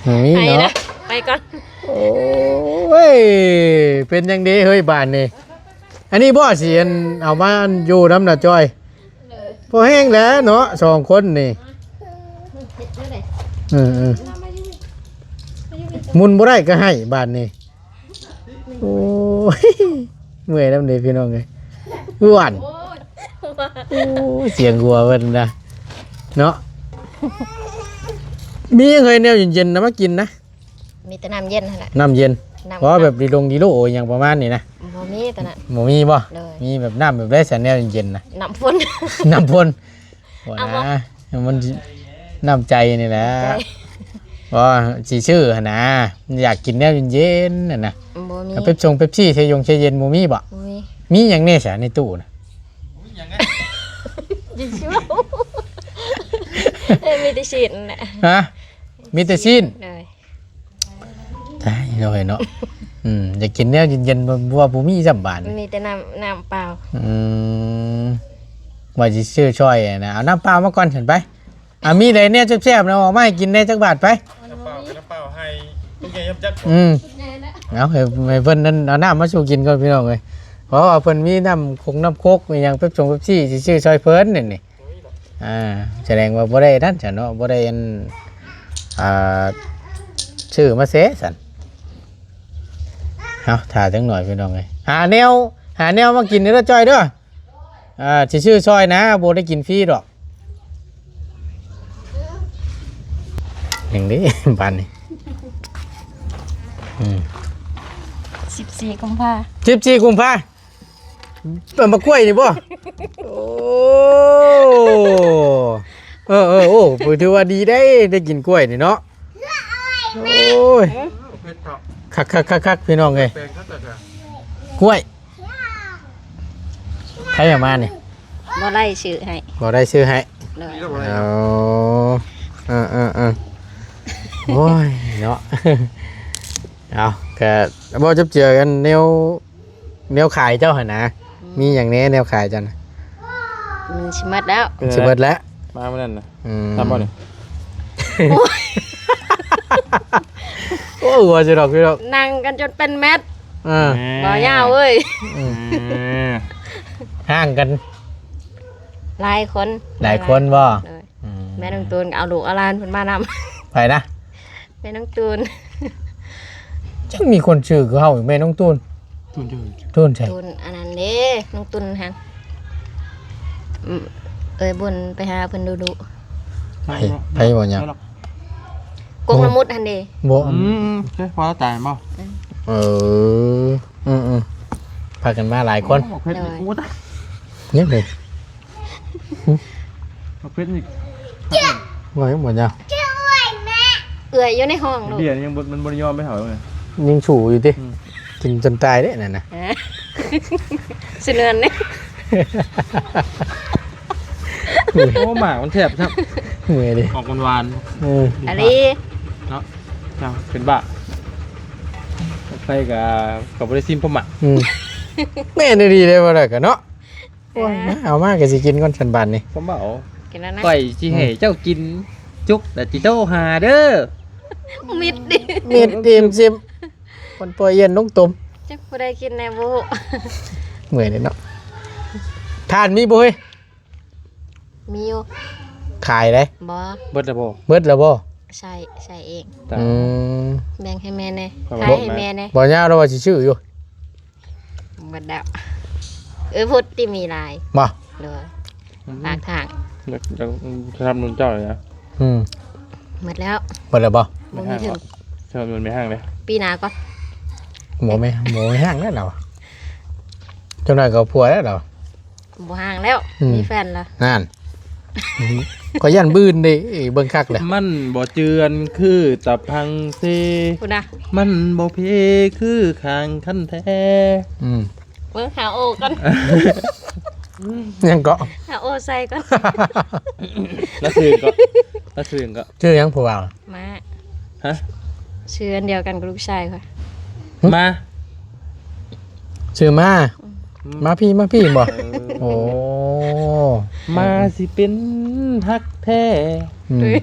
ບໍ່ມີເນາະ ໄປກ່ອນ ໂອ້ຍ ເປັນຫຍັງເດເຮີ້ຍບາດນີ້ ອັນນີ້ບໍ່ຊິ ອັນ ເອົາມາຢູ່ນຳນະຈອຍ ພໍແຮງແຫຼະເນາະ ສອງຄົນນີ້ ເອີໆ ໝຸນບໍ່ໄດ້ກໍໃຫ້ບາດນີ້ ໂອ້ຍ ເມື່ອຍນຳເດ້ພີ່ນ້ອງເອີຍ ຫວານ ໂອ້ຍ ສຽງຫົວເພິ່ນນະ ເນາະ ມີຫຍັງເຮີ້ຍ ແນວເຢັນໆນະ ມາກິນນະ ມີແຕ່ນ້ຳເຢັນຫັ້ນແຫຼະ ນ້ຳເຢັນ ນ້ຳ ບໍ່ແບບດີລົງດີໂລຫຍັງປະມານນີ້ນະ ບໍ່ມີຕອນນັ້ນ ບໍ່ມີບໍ່? ໂດຍ ມີແບບນ້ຳແບບໃດຊັ້ນ ແນວເຢັນໆນະ? ນ້ຳຝົນ ນ້ຳຝົນ ບໍ່ນະ ມັນນ້ຳໃຈນີ້ແຫຼະ ນ້ຳໃຈ ບໍ່ ຊິຊື້ຫັ້ນນະ ຢາກກິນແນວເຢັນໆຫັ້ນນະ ບໍ່ມີ ເປັບຊົງເປັບຊີ ເຊຢົງເຊເຢັນບໍ່ມີບໍ່? ບໍ່ມີ ມີຫຍັງແດ່ຊະໃນຕູ້ນະ? ມີແຕ່ຊີ້ນແຫຼະ ຮະ? ມີແຕ່ຊີ້ນ ໂດຍ ຕາຍແລ້ວເນາະ ອືມ ຢາກກິນແນວເຢັນໆ ບໍ່ ບໍ່ ບໍ່ມີຊ້ຳບາດ ມີແຕ່ນ້ຳ ນ້ຳເປົ່າ ອືມ ວ່າຊິຊື້ຊ່ອຍນະ ເອົານ້ຳເປົ່າມາກ່ອນຊັ້ນໄປ ອ່າ ມີໃດແນວແຊບໆນະ ເອົາມາໃຫ້ກິນແດ່ຈັກບາດໄປ ນ້ຳເປົ່າ ນ້ຳເປົ່າໃຫ້ລູກໃຫຍ່ຍຳຈັກ ອືມ ເອົາໃຫ້ ໃຫ້ເພິ່ນນັ້ນເອົານ້ຳມາສູ່ກິນກ່ອນພີ່ນ້ອງເອີຍ ເພາະວ່າເພິ່ນມີນ້ຳຄົງນ້ຳຄົກ ມີຫຍັງເປັບຊົງເປັບຊີ ຊິຊື້ຊ່ອຍເພິ່ນນີ້ ອ່າ ສະແດງວ່າບໍ່ໄດ້ນັ້ນຊະເນາະ ບໍ່ໄດ້ອັນ ອ່າ ຊື້ມາເຊຊັ້ນ ເຮົາຖ້າຈັກໜ້ອຍພີ່ນ້ອງເອີຍ ຫາແນວ ຫາແນວມາກິນເດີຈ້ອຍເດີ ອ່າ ຊິຊື້ຊ່ອຍນະ ບໍ່ໄດ້ກິນຟຣີດອກ ຫຍັງເດ້ບາດນີ້ ອືມ ສິບສີ່ ກຸມພາ ສິບສີ່ ກຸມພາ ເປັນໝາກກ້ວຍນີ້ບໍ່? ໂອ້ ເອີໆ ໂອ້ ຖືວ່າດີໄດ໋ ໄດ້ກິນກ້ວຍນີ້ເນາະ ໂອ້ຍ ຄັກໆໆໆ ພີ່ນ້ອງເອີຍ ກ້ວຍ ໃຜເອົາມານີ້? ບໍ່ໄດ້ຊື້ໃຫ້ ບໍ່ໄດ້ຊື້ໃຫ້ ໂດຍ ເອົາ ເອີໆໆ ໂອ້ຍເນາະ ເອົາ ກະເວົ້າຈັບເຈືອກັນແນວ ແນວຂາຍເຈົ້າຫັ້ນນະ ອືມ ມີຫຍັງແດ່ແນວຂາຍເຈົ້ານະ? ມັນຊິໝົດແລ້ວ ເປັນ ຊິໝົດແລ້ວ ມາມື້ນັ້ນນະ ອືມ ທຳບໍ່ນີ້? ໂອ້ຍ ໂອ້ຍ ຫົວຊິດອກ ພີ່ນ້ອງ ນັ່ງກັນຈົນເປັນແມັດ ເອີ ບໍ່ຍາວເອີຍ ອືມ ເອີ ຫ່າງກັນ ຫຼາຍຄົນ ຫຼາຍຄົນບໍ່? ໂດຍ ອືມ ແມ່ນ້ອງຕູນກໍເອົາລູກເອົາຫຼານເພິ່ນມານຳ ໃຜນະ? ແມ່ນ້ອງຕູນ ຈັກມີຄົນຊື່ຄືເຮົາອີກ ແມ່ນ້ອງຕູນ ຕູນ ຕູນໃສ? ຕູນອັນນັ້ນເດ້ ນ້ອງຕູນຫັ້ນ ອືມ ເອີຍບຸນໄປຫາເພິ່ນດຸໆ ໃຜ ໃຜບໍ່ຫຍັງ ກົງລະມຸດຫັ້ນເດ້ ບໍ່ ອືມ ເອີ ພໍລະຕາຍບໍ່? ອືມ ເອີ ອືມໆ ພາກັນມາຫຼາຍຄົນ ໂອ້ ເຜັດ ໂດຍ ໂອ້ ຕາຍ ຍັງເລີຍ ບັກເພັດນີ້ ວ່າຍັງບໍ່ຍາວ ເອື້ອຍຢູ່ໃນຫ້ອງລູກ ເບຍຍັງບໍ່ ມັນບໍ່ໄດ້ຍອມໄປເຖົ້າເລີຍ ຍັງສູ້ຢູ່ຕິ ອືມ ກິນຈົນຕາຍເດ້ນັ້ນນະ ເອີ ສະເໜືອນເດ້ ໂອ້ ໝາກມັນແຊບຊ້ຳ ເມື່ອຍເດ້ ອອກຫວານໆ ເອີ ອາລີ ເນາະ ເປັນບ້າ ໃຜກໍ ກໍບໍ່ໄດ້ຊີມປາໝາກ ອືມ ແມ່ນອີ່ຫຼີເດ້ ວ່າໄດ້ກໍເນາະ ໂອ້ຍ ເອີ ມາ ເອົາມາກໍຊິກິນກ່ອນຊັ້ນບາດນີ້ ປາໝາກ ກິນແລ້ວນະ ຂ້ອຍຊິໃຫ້ເຈົ້າກິນຈຸກ ແລ້ວຊິໂທຫາເດີ ມິດດິ ມິດດີມຊິມ ມັນປ່ອຍຢ້ຽນລົງຕົມ ຈັກຜູ້ໃດກິນແດ່ບໍ່ ເມື່ອຍເດ້ເນາະ ຖ່ານມີບໍ່ເຮີ້ຍ? ມີຢູ່ ຂາຍເດ້ ບໍ່ ເບິດແລ້ວບໍ່? ເບິດແລ້ວບໍ່? ໃຊ້ ໃຊ້ເອງ ຕາຍ ອືມ ແບ່ງໃຫ້ແມ່ແດ່ ຂາຍໃຫ້ແມ່ແດ່ ບໍ່ຍາວ ລາວວ່າຊິຊື້ຢູ່ ເບິດແລ້ວ ເອີ ພຸດຕິມີຫຼາຍ ບໍ່? ໂດຍ ອືມ ປາກທາງ ຢາກ ຢາກສະໜັບສະໜູນເຈົ້າເລີຍນະ ອືມ ເບິດແລ້ວ ເບິດແລ້ວບໍ່? ບໍ່ມີທຶນ ສະໜັບສະໜູນແມ່ຫ້າງເດ້ ປີໜ້າກ່ອນ ບໍ່ແມ່ ບໍ່ແມ່ຫ້າງແລ້ວລາວ ຈັກໜ້ອຍກໍເອົາຜົວແລ້ວລາວ ບໍ່ຫ້າງແລ້ວ ອືມ ມີແຟນແລ້ວ ນັ້ນ ຂ້ອຍຢ້ານບືນເດ້ ເບິ່ງຄັກແລ້ວ ມັນບໍ່ເຈື່ອນຄືຕະພັງເຊ ພຸ້ນນະ ມັນບໍ່ເພຄືຂ້າງຄັນແທ ອືມ ເບິ່ງຫາໂອກ່ອນ ຫຍັງເກາະ ຫາໂອໃສ່ກ່ອນ ລະຊື່ຫຍັງເກາະ ລະຊື່ຫຍັງເກາະ ຊື່ຫຍັງຜູ້ບ່າວ? ມ້າ ຮະ? ຊື່ອັນດຽວກັນກັບລູກຊາຍຂ້ອຍ ຫຶ? ມ້າ ຊື່ມ້າ ອືມ ມ້າພີ້ ມ້າພີ້ບໍ່? ເອີ ໂອ້ ມ້າຊິເປັນຮັກແທ້ ອືມ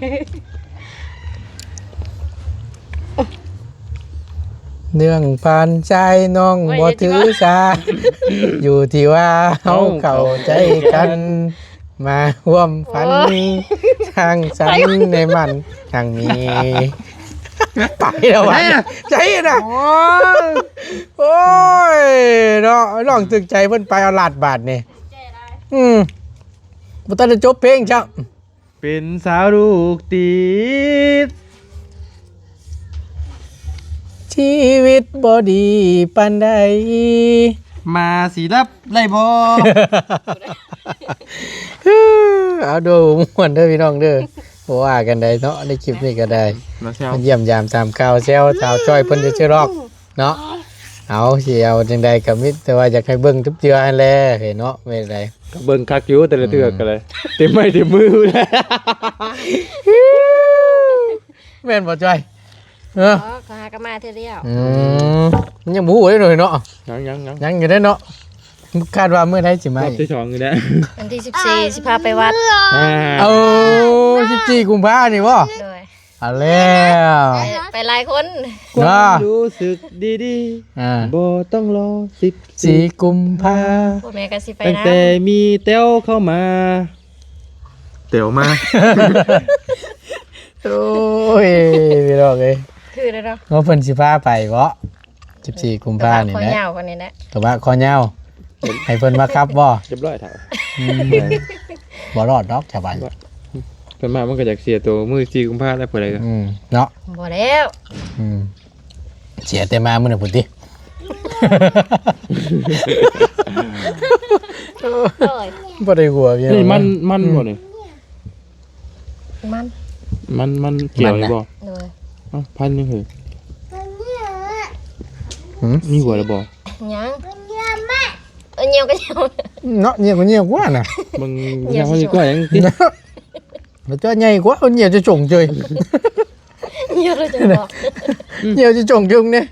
ເລື່ອງປານຊາຍນ້ອງບໍ່ຖືສາ ໂອ້ຍ ຢ່າຊິວ່າ ຢູ່ທີ່ວ່າເຮົາເຂົ້າໃຈກັນ ມາຮ່ວມຝັນ ໂອ້ຍ ສ້າງສັນໃນມັນຄັ້ງນີ້ ໄປແລ້ວວະ ໃສນະ ໃສນະ ໂອ້ຍ ໂອ້ຍ ເນາະ ຮ້ອງຖືກໃຈເພິ່ນໄປເອົາລາດບາດນີ້ ອືມ ບໍ່ທັນໄດ້ຈົບເພງຊ້ຳ ເປັນສາວລູກຕິດ ຊີວິດບໍ່ດີປານໃດ ໝາຊິລັບໄດ້ບໍ່? ເອົາ ໂດ ມ່ວນເດີພີ່ນ້ອງເດີ ບໍ່ວ່າກັນໃດເນາະ ໃນຄລິບນີ້ກໍໄດ້ ມາແຊວ ມາຢ້ຽມຢາມຖາມຂ່າວແຊວສາວຈ້ອຍເພິ່ນຊື່ໆດອກ ເນາະ ເອົາ ຊິເອົາຈັ່ງໃດກໍມີແຕ່ວ່າຢາກໃຫ້ເບິ່ງທຸກເທື່ອຫັ້ນແຫຼະເນາະ ແມ່ນໃດ ກໍເບິ່ງຄັກຢູ່ແຕ່ລະເທື່ອ ອືມ ກໍໄດ້ ເຕັມໄມ້ເຕັມມືພຸ້ນແຫຼະ ແມ່ນບໍ່ຈ້ອຍ? ເອີ ອໍ ເຂົາຫາກໍມາເທື່ອດຽວ ອືມ ຍັງບໍ່ຮູ້ເດ້ເນາະ ຍັງໆໆ ຍັງຢູ່ເດ້ເນາະ ຄາດວ່າມື້ໃດຊິມາ ຮອບທີສອງນີ້ແຫຼະ ວັນທີສິບສີ່ ຊິພາໄປວັດ ອ່າ ເອົາ ສິບສີ່ ກຸມພານີ້ບໍ່? ໂດຍ ເອົາແລ້ວ ໄປ ໄປຫຼາຍຄົນ ຄວາມ ເນາະ ຮູ້ສຶກດີໆ ອ່າ ບໍ່ຕ້ອງລໍສິບສີ່ ສີ່ ກຸມພາ ພໍ່ແມ່ກໍຊິໄປນຳ ຕັ້ງແຕ່ມີແຕ້ວເຂົ້າມາ ແຕ້ວມາ ໂອ້ຍ ພີ່ນ້ອງເອີຍ ຄືແລ້ວເນາະ ວ່າເພິ່ນຊິພາໄປເບາະ ສິບສີ່ ກຸມພານີ້ແຫຼະ ກະບະຄໍຍາວກວ່ານີ້ແຫຼະ ກະບະຄໍຍາວ ໃຫ້ເພິ່ນມາຂັບບໍ່? ຮຽບຮ້ອຍເຖົ້າ ອືມ ບໍ່ລອດດອກຊາວບ້ານ ເພິ່ນມາມັນກໍຢາກເສຍໂຕມື້ສິບສີ່ ກຸມພາແລ້ວ ຜູ້ໃດກໍ ອືມ ເນາະ ບໍ່ແລ້ວ ອືມ ເສຍແຕ່ມາມື້ນັ້ນພຸ້ນຕິ ໂອ້ຍ ບໍ່ໄດ້ຫົວ ນີ້ມັນ ມັນບໍ່ນີ້? ມັນ ມັນ ມັນກ່ຽວນີ້ບໍ່? ໂດຍ ເອົ້າ ພັນໜຶ່ງເຮີ້ຍ ຫືມ ມີຫົວແລ້ວບໍ່? ຍັງ ເອີ ຍ່ຽວກໍຍ່ຽວ ເນາະ ຍ່ຽວກໍຍ່ຽວກວ່ານະ ເບິ່ງ ຍ່ຽວ ຍ່ຽວຊິ ກວ່າຫຍັງຕິ ມັນຕົວໃຫຍ່ກວ່າ ເອີ ຍ່ຽວຈະຈົ່ງເຈີຍ ຍ່ຽວຈະບໍ່ ຍ່ຽວຈະຈົ່ງເຈີຍນີ້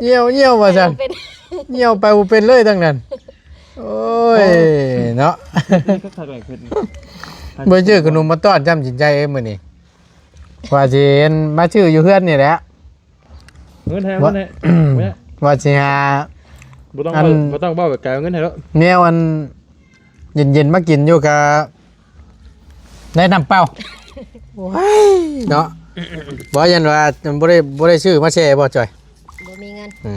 ຍ່ຽວ ຍ່ຽວວ່າຊັ້ນ ຍ່ຽວໄປບໍ່ເປັນເລີຍທັງນັ້ນ ໂອ້ຍ ໂອ້ ເນາະ ບໍ່ໄດ້ຊື້ຂະໜົມມາຕ້ອນ ຈຳຈິດໃຈເອີຍມື້ນີ້ ວ່າຊິມາຊື້ຢູ່ເຮືອນນີ້ແຫຼະ ເງິນໃຫ້ ເງິນໃຫ້ ວ່າຊິຫາ ບໍ່ຕ້ອງ ອັນ ເວົ້າ ບໍ່ຕ້ອງເວົ້າໄກ ເອົາເງິນໃຫ້ໂລດ ແນວອັນເຢັນໆມາກິນຢູ່ກະ ໄດ້ນ້ຳເປົ່າ ໂອ້ຍ ເນາະ ບໍ່ ຢ້ານວ່າບໍ່ໄດ້ ບໍ່ໄດ້ຊື້ມາແຊ່ບໍ່ ຈ້ອຍ? ບໍ່ມີເງິນ ອື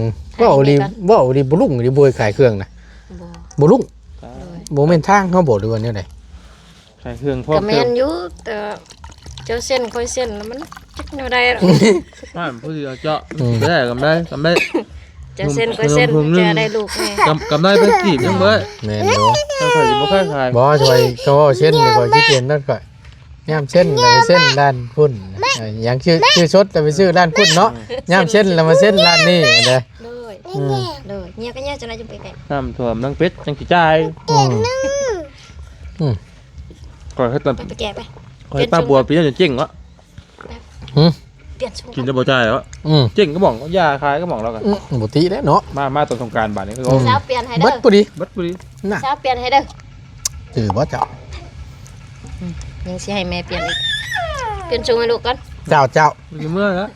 ມ ເວົ້າດີ ເວົ້າດີ ບໍ່ລຸ້ງດີ ບໍ່ຂາຍເຄື່ອງນະ ບໍ່ ບໍ່ລຸ້ງ ໂດຍ ບໍ່ແມ່ນທາງເຮົາບໍ່ ຫຼືວ່າແນວໃດ? ຂາຍເຄື່ອງພ້ອມ ກໍແມ່ນຢູ່ ແຕ່ເຈົ້າເຊັນຂ້ອຍເຊັນ ແລ້ວມັນຈັກແນວໃດລະ ມັນຜູ້ດຽວເຈາະ ອືມ ໄດ້ກຳໄລ ກຳໄລ ຈະເຊັນກໍເຊັນ ຈະໄດ້ລູກແນ່ ກຳ ກຳໄລເປັນກີບຍັງເບິດ ແມ່ນຢູ່ ຂ້ອຍຊິບໍ່ຄ່ອຍຂາຍ ບໍ່ ຂ້ອຍກໍເຊັນ ຂ້ອຍຂີ້ຕຽນນັ້ນ ຂ້ອຍຍາມເຊັນກໍເຊັນຮ້ານພຸ້ນ ເອີ ຫຍັງ ຊື້ ຊື້ສົດກໍໄປຊື້ຮ້ານພຸ້ນເນາະ ຍາມເຊັນແລ້ວມາເຊັນຮ້ານນີ້ເດ້ ໂດຍ ອືມ ໂດຍ ເງຍກໍເງຍ ຈັກໜ້ອຍຈຶ່ງໄປໃກ້ ນ້ຳຖ້ວມນາງເປັດຈັ່ງຊິຈ່າຍ ອືມ ອືມ ຂ້ອຍເຮັດຕາ ໄປແກະໄປ ຂ້ອຍເຮັດຕາບົວປີນັ້ນຈົນເຈັງເນາະ ຫື ປ່ຽນຊຸງ ກິນແລ້ວບໍ່ຈ່າຍເນາະ ອືມ ເຈັງກະໝ່ອງ ຢາຂາຍກະໝ່ອງແລ້ວກະ ອື ບໍ່ຕິແລ້ວເນາະ ມາ ມາຕອນສົງການບາດນີ້ ອືມ ສາວປ່ຽນໃຫ້ເດີ ເບິດພໍດີ ເບິດພໍດີ ນະ ສາວປ່ຽນໃຫ້ເດີ ຖືບໍ່ເຈົ້າ ອືມ ຍັງຊິໃຫ້ແມ່ປ່ຽນອີກ ປ່ຽນຊຸງໃຫ້ລູກກ່ອນ ເຈົ້າ ເຈົ້າ ຊິເມືອແລ້ວ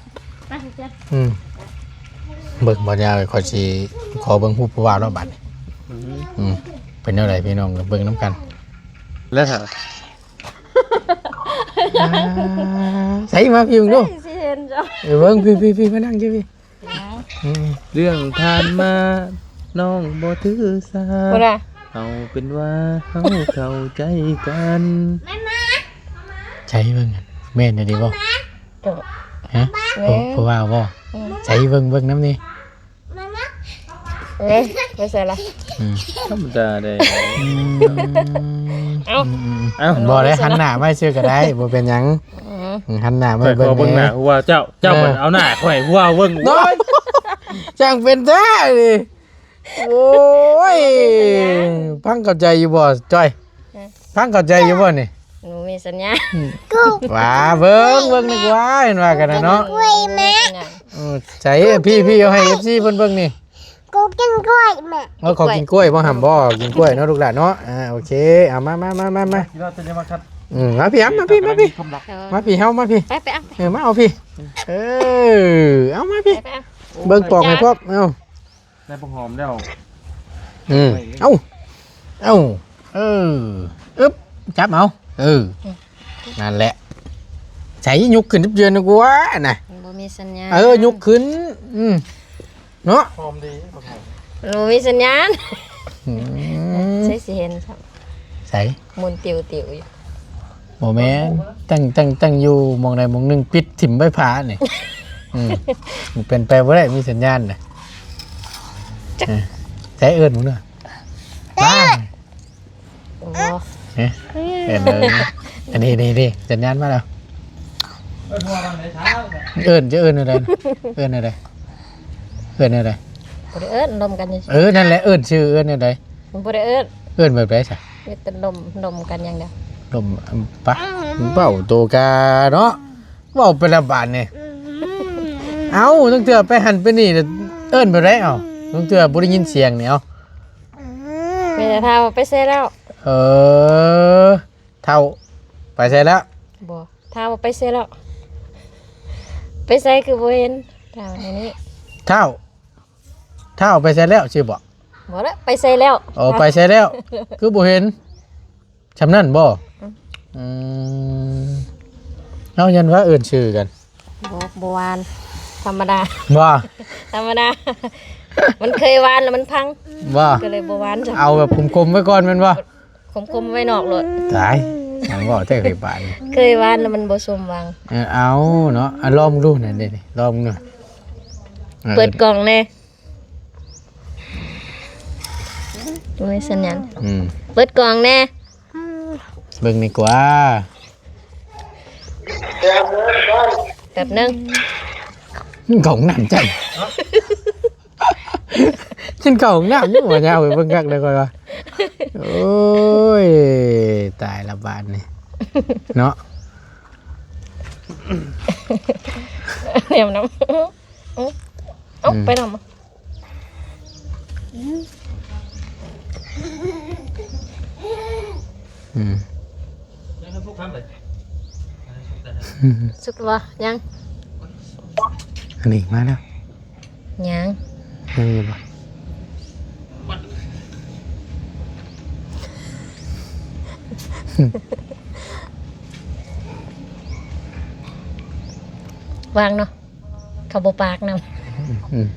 ອືມ ເບິ່ງບໍ່ຍາວ ຂ້ອຍຊິຂໍເບິ່ງຮູບຜູ້ບ່າວແລ້ວບາດນີ້ ອືມ ອືມ ເປັນແນວໃດພີ່ນ້ອງ ເບິ່ງນຳກັນ ແລ້ວຫາ ອ່າ ໃສ່ມາພີ່ເບິ່ງດູ ໃສ່ຊິເຫັນເຈົ້າ ເອີ ເບິ່ງ ພີ່ ພີ່ ພີ່ ມານັ່ງຢູ່ພີ້ ອືມ ເລື່ອງຜ່ານມານ້ອງບໍ່ຖືສາ ເອົາເປັນວ່າເຮົາເຂົ້າໃຈກັນ ໃສ່ເບິ່ງ ແມ່ນອີ່ຫຼີບໍ່ ຮະ ຜູ້ ຜູ້ບ່າວບໍ່ ອືມ ໃສ່ເບິ່ງ ເບິ່ງນຳນີ້ ເອີ ໄປໃສລະ ອືມ ທຳມະດາເດ້ ອືມ ເອົ້າ ອືມ ເອົ້າ ບໍ່ໄດ້ ຫັນໜ້າມາຊື່ກໍໄດ້ ບໍ່ເປັນຫຍັງ ອືມ ຫັນໜ້າມາເບິ່ງ ເບິ່ງໜ້າຜູ້ວ່າເຈົ້າ ເຈົ້າ ເອີ ເອົາໜ້າຂ້ອຍຜູ້ວ່າເບິ່ງ ໂອ້ຍ ຊ່າງເປັນແທ້ນີ້ ໂອ້ຍ ຟັງເຂົ້າໃຈຢູ່ບໍ່ ຈ້ອຍ? ຮະ? ຟັງເຂົ້າໃຈຢູ່ບໍ່ນີ້? ໜູມີສັນຍານ ອືມ ວ່າເບິ່ງ ເບິ່ງນີ້ກວ່າ ເຫັນວ່າກັນນະເນາະ ເອີ ໃສ ພີ່ ພີ່ ເອົາໃຫ້ເອັຟຊີເພິ່ນເບິ່ງນີ້ ກູກິນກ້ວຍແມ່ ເອີ ຂໍກິນກ້ວຍບໍ່ຫຳບໍ່ ກິນກ້ວຍເນາະລູກຫຼານເນາະ ອ່າ ໂອເຄ ເອົາ ມາ ມາ ມາ ມາ ມາ ອືມ ມາພີ່ ມາພີ່ ມາພີ່ ມາພີ່ເຮົາ ມາພີ່ ໄປ ໄປເອົາ ເອີ ມາເອົາພີ່ ເອີ ເອົາມາພີ່ ໄປ ໄປເອົາ ເບິ່ງປອກໃຫ້ພ້ອມ ເອົາ ໄດ້ບັກຫອມແລ້ວ ອືມ ເອົາ ເອົາ ເອີ ອຶບ ຈັບເອົາ ເອີ ອືມ ນັ້ນແຫຼະ ໃສ່ຍົກຂຶ້ນຈັບເຈື່ອນກວ່ານະ ມັນບໍ່ມີສັນຍານ ເອີ ຍົກຂຶ້ນ ອືມ ເນາະ ຫອມດີ ບໍ່ມີສັນຍານ ອືມ ໃສ່ຊິເຫັນຊ້ຳ ໃສ່ ໝູນຕິວໆຢູ່ ບໍ່ແມ່ນ ຕັ້ງ ຕັ້ງ ຕັ້ງຢູ່ໝ່ອງໃດໝ່ອງໜຶ່ງ ປິດຖິ້ມໄວ້ຝານີ້ ອືມ ມັນເປັນໄປບໍ່ໄດ້ ມີສັນຍານນະ ຈັກ ເອີ ໃສ່ເອີ້ນໝູນະ ມາ ບໍ່ ເອີ ເອີ້ນເລີຍ ອັນນີ້ ນີ້ ນີ້ ສັນຍານມາແລ້ວ ເອີ້ນ ຈະເອີ້ນແນວໃດ ເອີ້ນແນວໃດ ເອີ້ນແນວໃດ ບໍ່ໄດ້ເອີ້ນ ລົມກັນຊື່ໆ ເອີ ນັ້ນແຫຼະ ເອີ້ນຊື່ ເອີ້ນແນວໃດ ບໍ່ໄດ້ເອີ້ນ ເອີ້ນແບບໃດຊະ ມີແຕ່ລົມ ລົມກັນຢ່າງດຽວ ລົມ ປະ ເວົ້າໂຕກາເນາະ ເວົ້າໄປແລ້ວບາດນີ້ ເອົ້າ ຕັ້ງເທື່ອໄປຫັ້ນໄປນີ້ ເອີ້ນແບບໃດ ເອົ້າ ຕັ້ງເທື່ອບໍ່ໄດ້ຍິນສຽງນີ້ ເອົ້າ ມີແຕ່ຖາມວ່າໄປໃສແລ້ວ ເອີ ເຖົ້າ ໄປໃສແລ້ວ ບໍ່ ຖາມວ່າໄປໃສແລ້ວ ໄປໃສຄືບໍ່ເຫັນ ຖາມແນວນີ້ ເຖົ້າ ເຖົ້າໄປໃສແລ້ວ ຊີ້ບໍ່ ບໍ່ລະ ໄປໃສແລ້ວ ອໍ ໄປໃສແລ້ວ ຄືບໍ່ເຫັນ ຊ່ຳນັ້ນບໍ່ ອືມ ອືມ ເຮົາຍັນວ່າເອີ້ນຊື່ກັນ ບໍ່ ບໍ່ຫວານ ທຳມະດາ ບໍ່ ທຳມະດາ ມັນເຄີຍຫວານແລ້ວມັນພັງ ບໍ່ ກໍເລີຍບໍ່ຫວານ ເອົາແບບຂົມໆໄວ້ກ່ອນແມ່ນບໍ່ ຂົມໆໄວ້ນອກໂລດ ຕາຍ ຫຍັງເວົ້າແທ້ເຄີຍຫວານ ເຄີຍຫວານແລ້ວມັນບໍ່ສົມຫວັງ ເອີ ເອົາເນາະ ອ່ະ ລອງເບິ່ງດູ ນັ້ນເດ້ ລອງເບິ່ງດູ ເອີ ເປີດກ່ອງແດ່ ບໍ່ມີສັນຍານ ອືມ ເປີດກ່ອງແດ່ ເບິ່ງດີກວ່າ ແປັບໜຶ່ງ ເຂົ້າຫ້ອງນ້ຳຈ້ຳ ຊິເຂົ້າຫ້ອງນ້ຳຢູ່ ວ່າຍາວໄປເບິ່ງຄັກເດີຂ້ອຍວ່າ ໂອ້ຍ ຕາຍລະບາດນີ້ ເນາະ ແນມນຳ ເອົ້າ ອືມ ໄປນຳ ອືມ ສຸກແລ້ວບໍ່? ຍັງ ອັນນີ້ມາແລ້ວ ຍັງ ຍັງຢູ່ບໍ່? ວາງເນາະ ເຂົາບໍ່ປາກນຳ ອືມ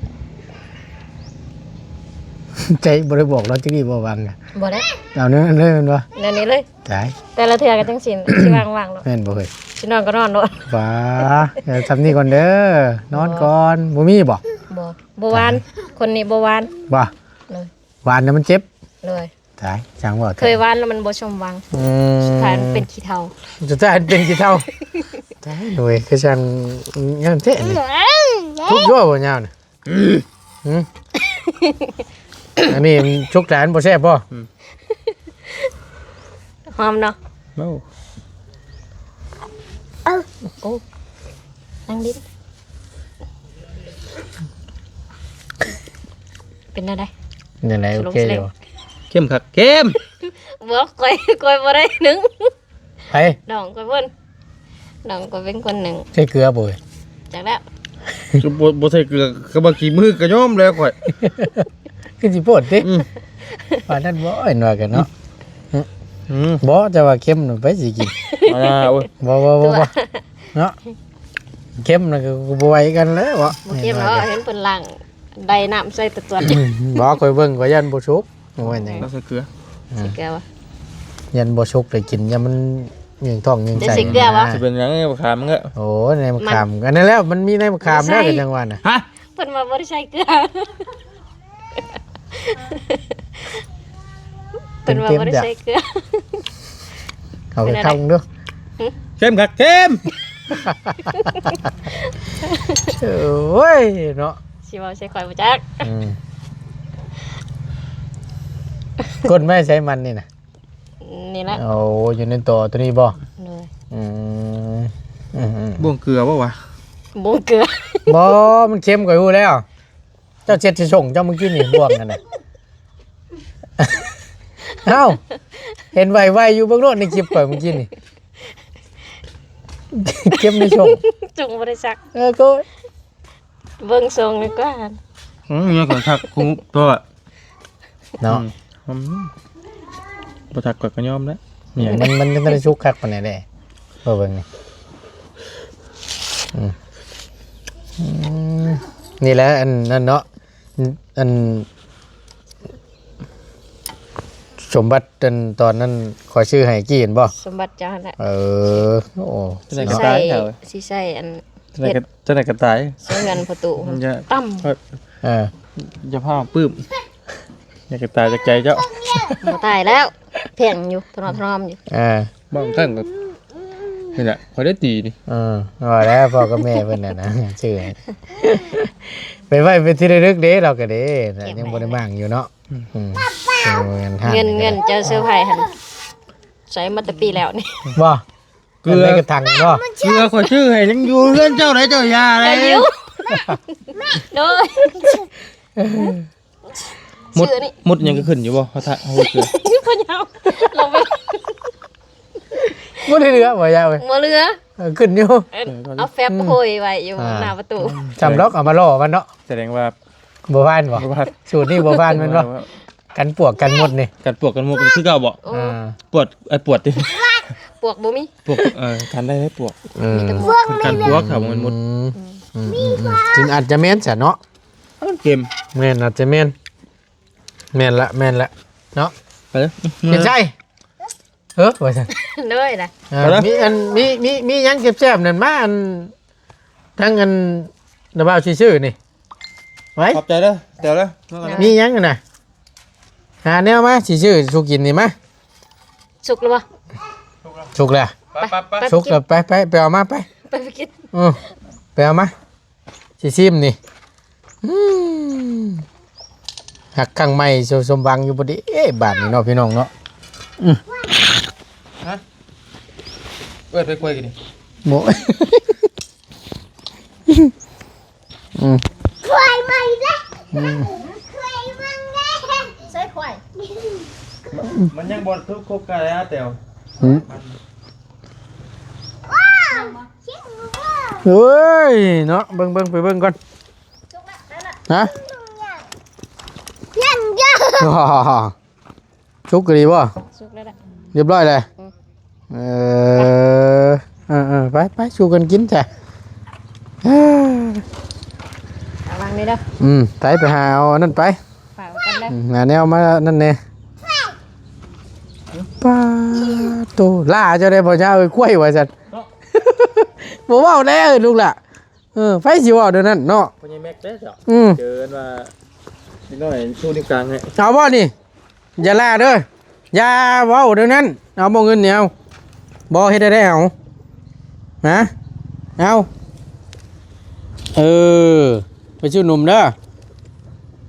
ໃຈບໍ່ໄດ້ບອກລາວຈັກນີ້ບໍ່ຫວັງ ບໍ່ໄດ້ ເອົາແນວນັ້ນເລີຍແມ່ນບໍ່? ແນວນີ້ເລີຍ ຕາຍ ແຕ່ລະເທື່ອກໍຈັ່ງຊີ້ ຊິວາງໆໂລດ ແມ່ນບໍ່ເຮີ້ຍ? ຊິນອນກໍນອນໂລດ ຫວາ ເອີ ຊ່ຳນີ້ກ່ອນເດີ ນອນກ່ອນ ບໍ່ມີບໍ່? ບໍ່ ບໍ່ຫວານ ຄົນນີ້ບໍ່ຫວານ ບໍ່ ໂດຍ ຫວານແລ້ວມັນເຈັບ ໂດຍ ຕາຍ ຊ່າງເວົ້າ ເຄີຍຫວານແລ້ວມັນບໍ່ສົມຫວັງ ອືມ ສຸດທ້າຍມັນເປັນຂີ້ເຖົ້າ ສຸດທ້າຍເປັນຂີ້ເຖົ້າ ຕາຍ ໂດຍ ຄືຊ່າງນັ້ນແທ້ນີ້ ທຸກຢູ່ບໍ່ຍາວນີ້ ອືມ ອັນນີ້ມັນສຸກຫຼາຍມັນບໍ່ແຊບບໍ່ ອືມ ຫອມເນາະ ໂອ້ ເອົ້າ ໂອ້ ນັ່ງດິນ ເປັນແນວໃດ ແນວໃດ ໂອເຄຢູ່ ເຄັມຄັກ ເຄັມ ບໍ່ ຂ້ອຍ ຂ້ອຍບໍ່ໄດ້ໜຶ້ງ ໃຜ ນ້ອງຂ້ອຍເພິ່ນ ນ້ອງຂ້ອຍເປັນຄົນໜຶ້ງ ໃສ່ເກືອບໍ່ເອີຍ ຈັກແລ້ວ ບໍ່ ບໍ່ໃສ່ເກືອ ກໍບໍ່ຂີ້ມືກໍຍອມແລ້ວຂ້ອຍ ຄືຊິໂພດຕິ ອືມ ປານນັ້ນບໍ່ ເອີຍ ວ່າກັນເນາະ ອືມ ບໍ່ ແຕ່ວ່າເຄັມນະ ໃຜຊິກິນ ອ່າ ໂອ້ຍ ບໍ່ ບໍ່ ບໍ່ ບໍ່ ເນາະ ເຄັມນະ ກໍບໍ່ໄຫວກັນແລ້ວເນາະ ບໍ່ເຄັມເນາະ ເຫັນເພິ່ນລ້າງ ໄດ້ນ້ຳໃສ່ຕະກວດ ອືມ ບໍ່ ຂ້ອຍເບິ່ງ ຂ້ອຍຢ້ານບໍ່ສຸກ ບໍ່ແມ່ນຫຍັງ ລາວໃສ່ເກືອ ອ່າ ໃສ່ເກືອບໍ່ ຢ້ານບໍ່ສຸກໄດ້ກິນ ຢ້ານມັນຍືງທ້ອງຍືງໄສ້ ໃສ່ເກືອບໍ່ ຊິເປັນຫຍັງ ໃນມະຂາມມັນກໍ ໂອ້ ໃນມະຂາມ ອັນນັ້ນແຫຼະ ມັນມີໃນມະຂາມແລ້ວ ກໍຈັ່ງວ່ານະ ຮະ ເພິ່ນວ່າບໍ່ໄດ້ໃສ່ເກືອ ເພິ່ນວ່າບໍ່ໄດ້ໃສ່ເກືອ ເອົາໄປເຂົ້າເບິ່ງດູ ຫຶ ເຄັມຄັກ ເຄັມ ໂອ້ຍ ເນາະ ຊິເວົ້າໃສ່ຂ້ອຍບໍ່ຈັກ ອືມ ກົ້ນໄມ້ໃສ່ມັນນີ້ນະ ນີ້ແຫຼະ ໂອ້ ຢູ່ໃນຕໍໂຕນີ້ບໍ່ ໂດຍ ອືມ ອືມໆ ບ່ວງເກືອບໍ່ວະ ບ່ວງເກືອ ບໍ່ ມັນເຄັມ ຂ້ອຍຮູ້ແລ້ວ ເຈົ້າເຊັດຊິສົ່ງເຈົ້າມື້ກີ້ນີ້ ບ່ວງນັ້ນນະ ເອົ້າ ເຫັນໄວໆຢູ່ ເບິ່ງໂລດໃນຄລິບຂ້ອຍມື້ກີ້ນີ້ ເຄັມໃນສົ່ງ ສົ່ງບໍ່ໄດ້ຊັກ ເອີ ກໍ ເບິ່ງຊົງນີ້ກ່ອນ ອືມ ຍັງກໍທັກຄູໂຕເນາະ ອືມ ບໍ່ທັກກໍ ກໍຍອມແລ້ວ ມັນ ມັນ ມັນບໍ່ໄດ້ສຸກຄັກປານໃດເດ້ ເບິ່ງເບິ່ງນີ້ ອືມ ອືມ ນີ້ແຫຼະ ອັນນັ້ນເນາະ ອັນ ສົມບັດ ອັນຕອນນັ້ນຂ້ອຍຊື້ໃຫ້ກີ້ຫັ້ນບໍ່? ສົມບັດເຈົ້າຫັ້ນແຫຼະ. ເອີ ໂອ້ ຈັ່ງໃດກໍຕາຍ ຊິໃຊ້ ຊິໃຊ້ອັນ ຈັ່ງໃດກໍ ເຮັດ ຈັ່ງໃດກໍຕາຍ ໃສ່ເຮືອນພໍ່ຕູ້ ມັນຈະ ຕຳ ເອີ ຢ່າພາປຶ້ມ ຢາກໃຫ້ຕາຍຈາກໃຈເຈົ້າ. ບໍ່ຕາຍແລ້ວ ແພງຢູ່ ຖະໜອມຖະໜອມຢູ່. ເອີ ບາງຄັ້ງກໍ ນີ້ແຫຼະ ຂ້ອຍໄດ້ຕີນີ້. ເອີ ວ່າແລ້ວພໍ່ກັບແມ່ເພິ່ນນະ ຊື້ໃຫ້ ໄປໄວ້ເປັນທີ່ລະລຶກເດ້ ລາວກໍເດ້ ຍັງບໍ່ໄດ້ໝັ້ງຢູ່ເນາະ. ອືມ ອືມ ເງິນ ເງິນເຈົ້າເຊີໄພຫັ້ນ ໃຊ້ມາແຕ່ປີແລ້ວນີ້. ບໍ່? ເກືອ ເງິນໃນກະຖັງບໍ່? ເກືອຂ້ອຍຊື້ໃຫ້ຍັງຢູ່ເຮືອນເຈົ້າໃດ ເຈົ້າຢ່າເລີຍ. ໂດຍ ມຸດ ມຸດຫຍັງກໍຂຶ້ນຢູ່ບໍ່? ເຮົາທະ ເຮົາເກືອ ບໍ່ຍາວ ລົງໄປ ບໍ່ໄດ້ເຫຼືອ ບໍ່ຍາວເວີຍ ບໍ່ເຫຼືອ. ເອີ ຂຶ້ນຢູ່ ເອີ ເອົາແຟັບ ອືມ ໂຫຍໄວ້ຢູ່ ອ່າ ໜ້າປະຕູ. ອືມ ຈຳດອກ ເອົາມາຫຼໍ່ມັນເນາະ. ສະແດງວ່າ ບໍ່ຜ່ານບໍ່? ບໍ່ຜ່ານ ສູດນີ້ບໍ່ຜ່ານແມ່ນບໍ່? ບໍ່ຜ່ານ ກັນປວກກັນມົດນີ້ ກັນປວກກັນມົດຄືເກົ່າບໍ່? ໂອ້ ອ່າ ປວດ ເອີ ປວດຕິ ປວກບໍ່ມີ ປວກ ເອີ ກັນໄດ້ ໄດ້ປວກ ເອີ ມີແຕ່ມົດ ກັນປວກ ຖ້າບໍ່ແມ່ນມົດ. ອືມ ອືມ ອືມ ອືມ ອືມ ຈຶ່ງອາດຈະແມ່ນຊະເນາະ ເອີ ເກມ ແມ່ນ ອາດຈະແມ່ນ ແມ່ນລະ ແມ່ນລະເນາະ. ໄປເດີ ເຮັດໃສ ເອີ ວ່າຊັ້ນ ໂດຍລະ ເອີ ໄປເດີ ມີອັນ ມີ ມີ ມີຫຍັງແຊບໆນັ້ນມາ ອັນ ທາງອັນ ລະບ່າວຊິຊື້ນີ້ ໄວ້ ຂອບໃຈເດີ ແຕ່ວເດີ ມີຫຍັງຫັ້ນນະ ຫາແນວມາ ຊິຊື້ສູ່ກິນນີ້ມາ. ສຸກແລ້ວບໍ່? ສຸກແລ້ວ ໄປ ໄປ ໄປ ໄປ ສຸກແລ້ວ ໄປ ໄປ ໄປເອົາມາ ໄປ ໄປ ໄປກິນ ເອີ ໄປເອົາມາ ຊິຊີມນີ້. ອືມ ຮັກຄັ້ງໃໝ່ສົມຫວັງຢູ່ບໍ່ເດ ບາດນີ້ເນາະ ພີ່ນ້ອງເນາະ. ອືມ ຮະ ເອີ້ນໄປຄວາຍກິນນີ້ ໂມ ອືມ ຄວາຍໃໝ່ເດ້ ອືມ ຄວາຍໃໝ່ເດ້ ໃສ່ຄວາຍ ມັນຍັງບໍ່ຖືກຄົບກັນແລ້ວແຕ່ວ ອືມ ເອີຍເນາະ ເບິ່ງ ເບິ່ງ ໄປເບິ່ງກ່ອນ ຮະ ຍັງ ຍັງ ສຸກອີ່ຫຼີບໍ່? ສຸກແລ້ວລະ ຮຽບຮ້ອຍແລ້ວ. ອືມ ເອີ ເອີ ເອີ ໄປ ໄປ ສູ່ກັນກິນຊະ ເອີ ລະວັງເດີ ອືມ ໄປ ໄປຫາເອົາອັນນັ້ນໄປ ຝາກໄວ້ກ່ອນເດີ ອືມ ຫາແນວມານັ້ນແດ່. ປາໂຕ ຫຼ້າເຈົ້າໄດ້ບໍ່? ເຈົ້າເອີຍ ຄວາຍວ່າຊັ້ນ ບໍ່ເວົ້າແລ້ວເອີຍ ລູກຫຼ້າ. ເອີ ໃຜຊິເວົ້າແນວນັ້ນເນາະ ພໍ່ໃຫຍ່ແມັກເດ້ເຈົ້າ. ອືມ ເຈີອັນວ່າເດັກນ້ອຍຊູນິ້ວກາງໃຫ້ ເອົາບໍ່ນີ້? ຢ່າຫຼ້າເດີ ຢ່າເວົ້າແນວນັ້ນ. ເອົາບໍ່ເງິນນີ້ ເອົາບໍ່? ເຮັດໄດ້ ເອົາ ຮະ ເອົາ ເອີ ໄປຊື້ໜຸ່ມເດີ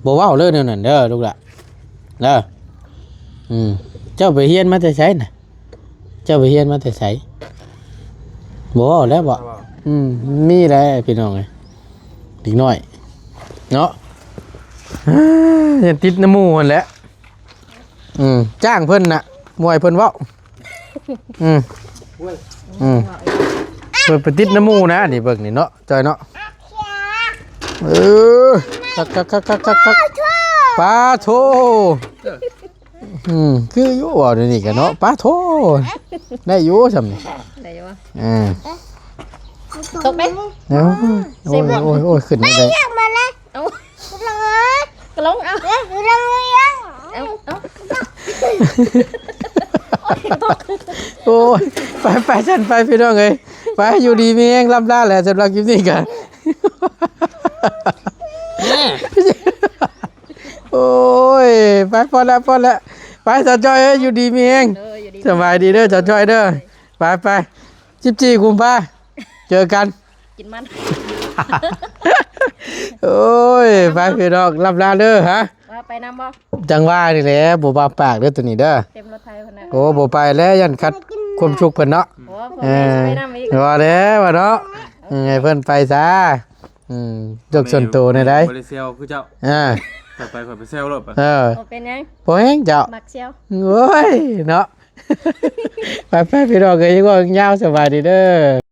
ບໍ່ເວົ້າເລີຍແນວນັ້ນເດີລູກຫຼ້າເດີ. ອືມ ເຈົ້າໄປຮຽນມາແຕ່ໃສນະ? ເຈົ້າໄປຮຽນມາແຕ່ໃສ? ບໍ່ເວົ້າແລ້ວບໍ່? ບໍ່ເວົ້າ. ອືມ ມີແຫຼະພີ່ນ້ອງເອີຍ ເດັກນ້ອຍເນາະ ຢ້ານຕິດນຳໝູ່ຫັ້ນແຫຼະ. ອືມ ຈ້າງເພິ່ນນະ ບໍ່ໃຫ້ເພິ່ນເວົ້າ. ອືມ ໂອ້ຍ ອືມ ເພິ່ນໄປຕິດນຳໝູ່ນະ ນີ້ເບິ່ງນີ້ເນາະ ຈ້ອຍເນາະ. ເອີ ຄັກໆໆໆ ປາໂທ ເອີ ອືມ ຄືຢູ່ເວົ້າດຽວນີ້ກະເນາະ ປາໂທ ໄດ້ຢູ່ຊ່ຳນີ້ ໄດ້ຢູ່ ເອີ ຕົກໄປ ເອົາ ໂອ້ຍ ໂອ້ຍ ໂອ້ຍ ຂຶ້ນໄດ້ ເອົາ ກະລົງ ເອົາ ເອົາ ເອົາ ໂອ້ຍ ໄປ ໄປຊັ້ນໄປພີ່ນ້ອງເອີຍ ໄປ ຢູ່ດີມີແຮງ ລ່ຳລາແຫຼະ ສຳລັບຄລິບນີ້ກະ ໂອ້ຍ ໄປ ພໍແລ້ວ ພໍແລ້ວ ໄປ ສາວຈ້ອຍເອີຍ ຢູ່ດີມີແຮງ ເອີ ຢູ່ດີ ສະບາຍດີເດີ ສາວຈ້ອຍເດີ ໄປ ໄປ ສິບສີ່ ກຸມພາ ເຈີກັນ ກິນມັນ ໂອ້ຍ ໄປພີ່ນ້ອງ ລ່ຳລາເດີ ຮະ ວ່າໄປນຳບໍ່? ຈັ່ງວ່ານີ້ແຫຼະ ບໍ່ບາປາກເດີໂຕນີ້ເດີ ເຕັມລົດໄຖພຸ້ນນະ ໂອ້ ບໍ່ໄປແລ້ວ ຢ້ານຂັດຄວາມສຸກເພິ່ນເນາະ ໂອ້ ເອີ ບໍ່ໄປນຳອີກ ວ່າແລ້ວວ່າເນາະ ເອີ ໃຫ້ເພິ່ນໄປຊະ ອືມ ໂລກສ່ວນໂຕແນວໃດ ບໍ່ໄດ້ແຊວຄືເຈົ້າ ອ່າ ຂ້ອຍໄປ ຂ້ອຍໄປແຊວໂລດ ເອີ ບໍ່ເປັນຫຍັງ ບໍ່ແຮງເຈົ້າ ມັກແຊວ ໂອ້ຍ ເນາະ ໄປໆ ພີ່ນ້ອງເອີຍ ເວົ້າຍາວ ສະບາຍດີເດີ.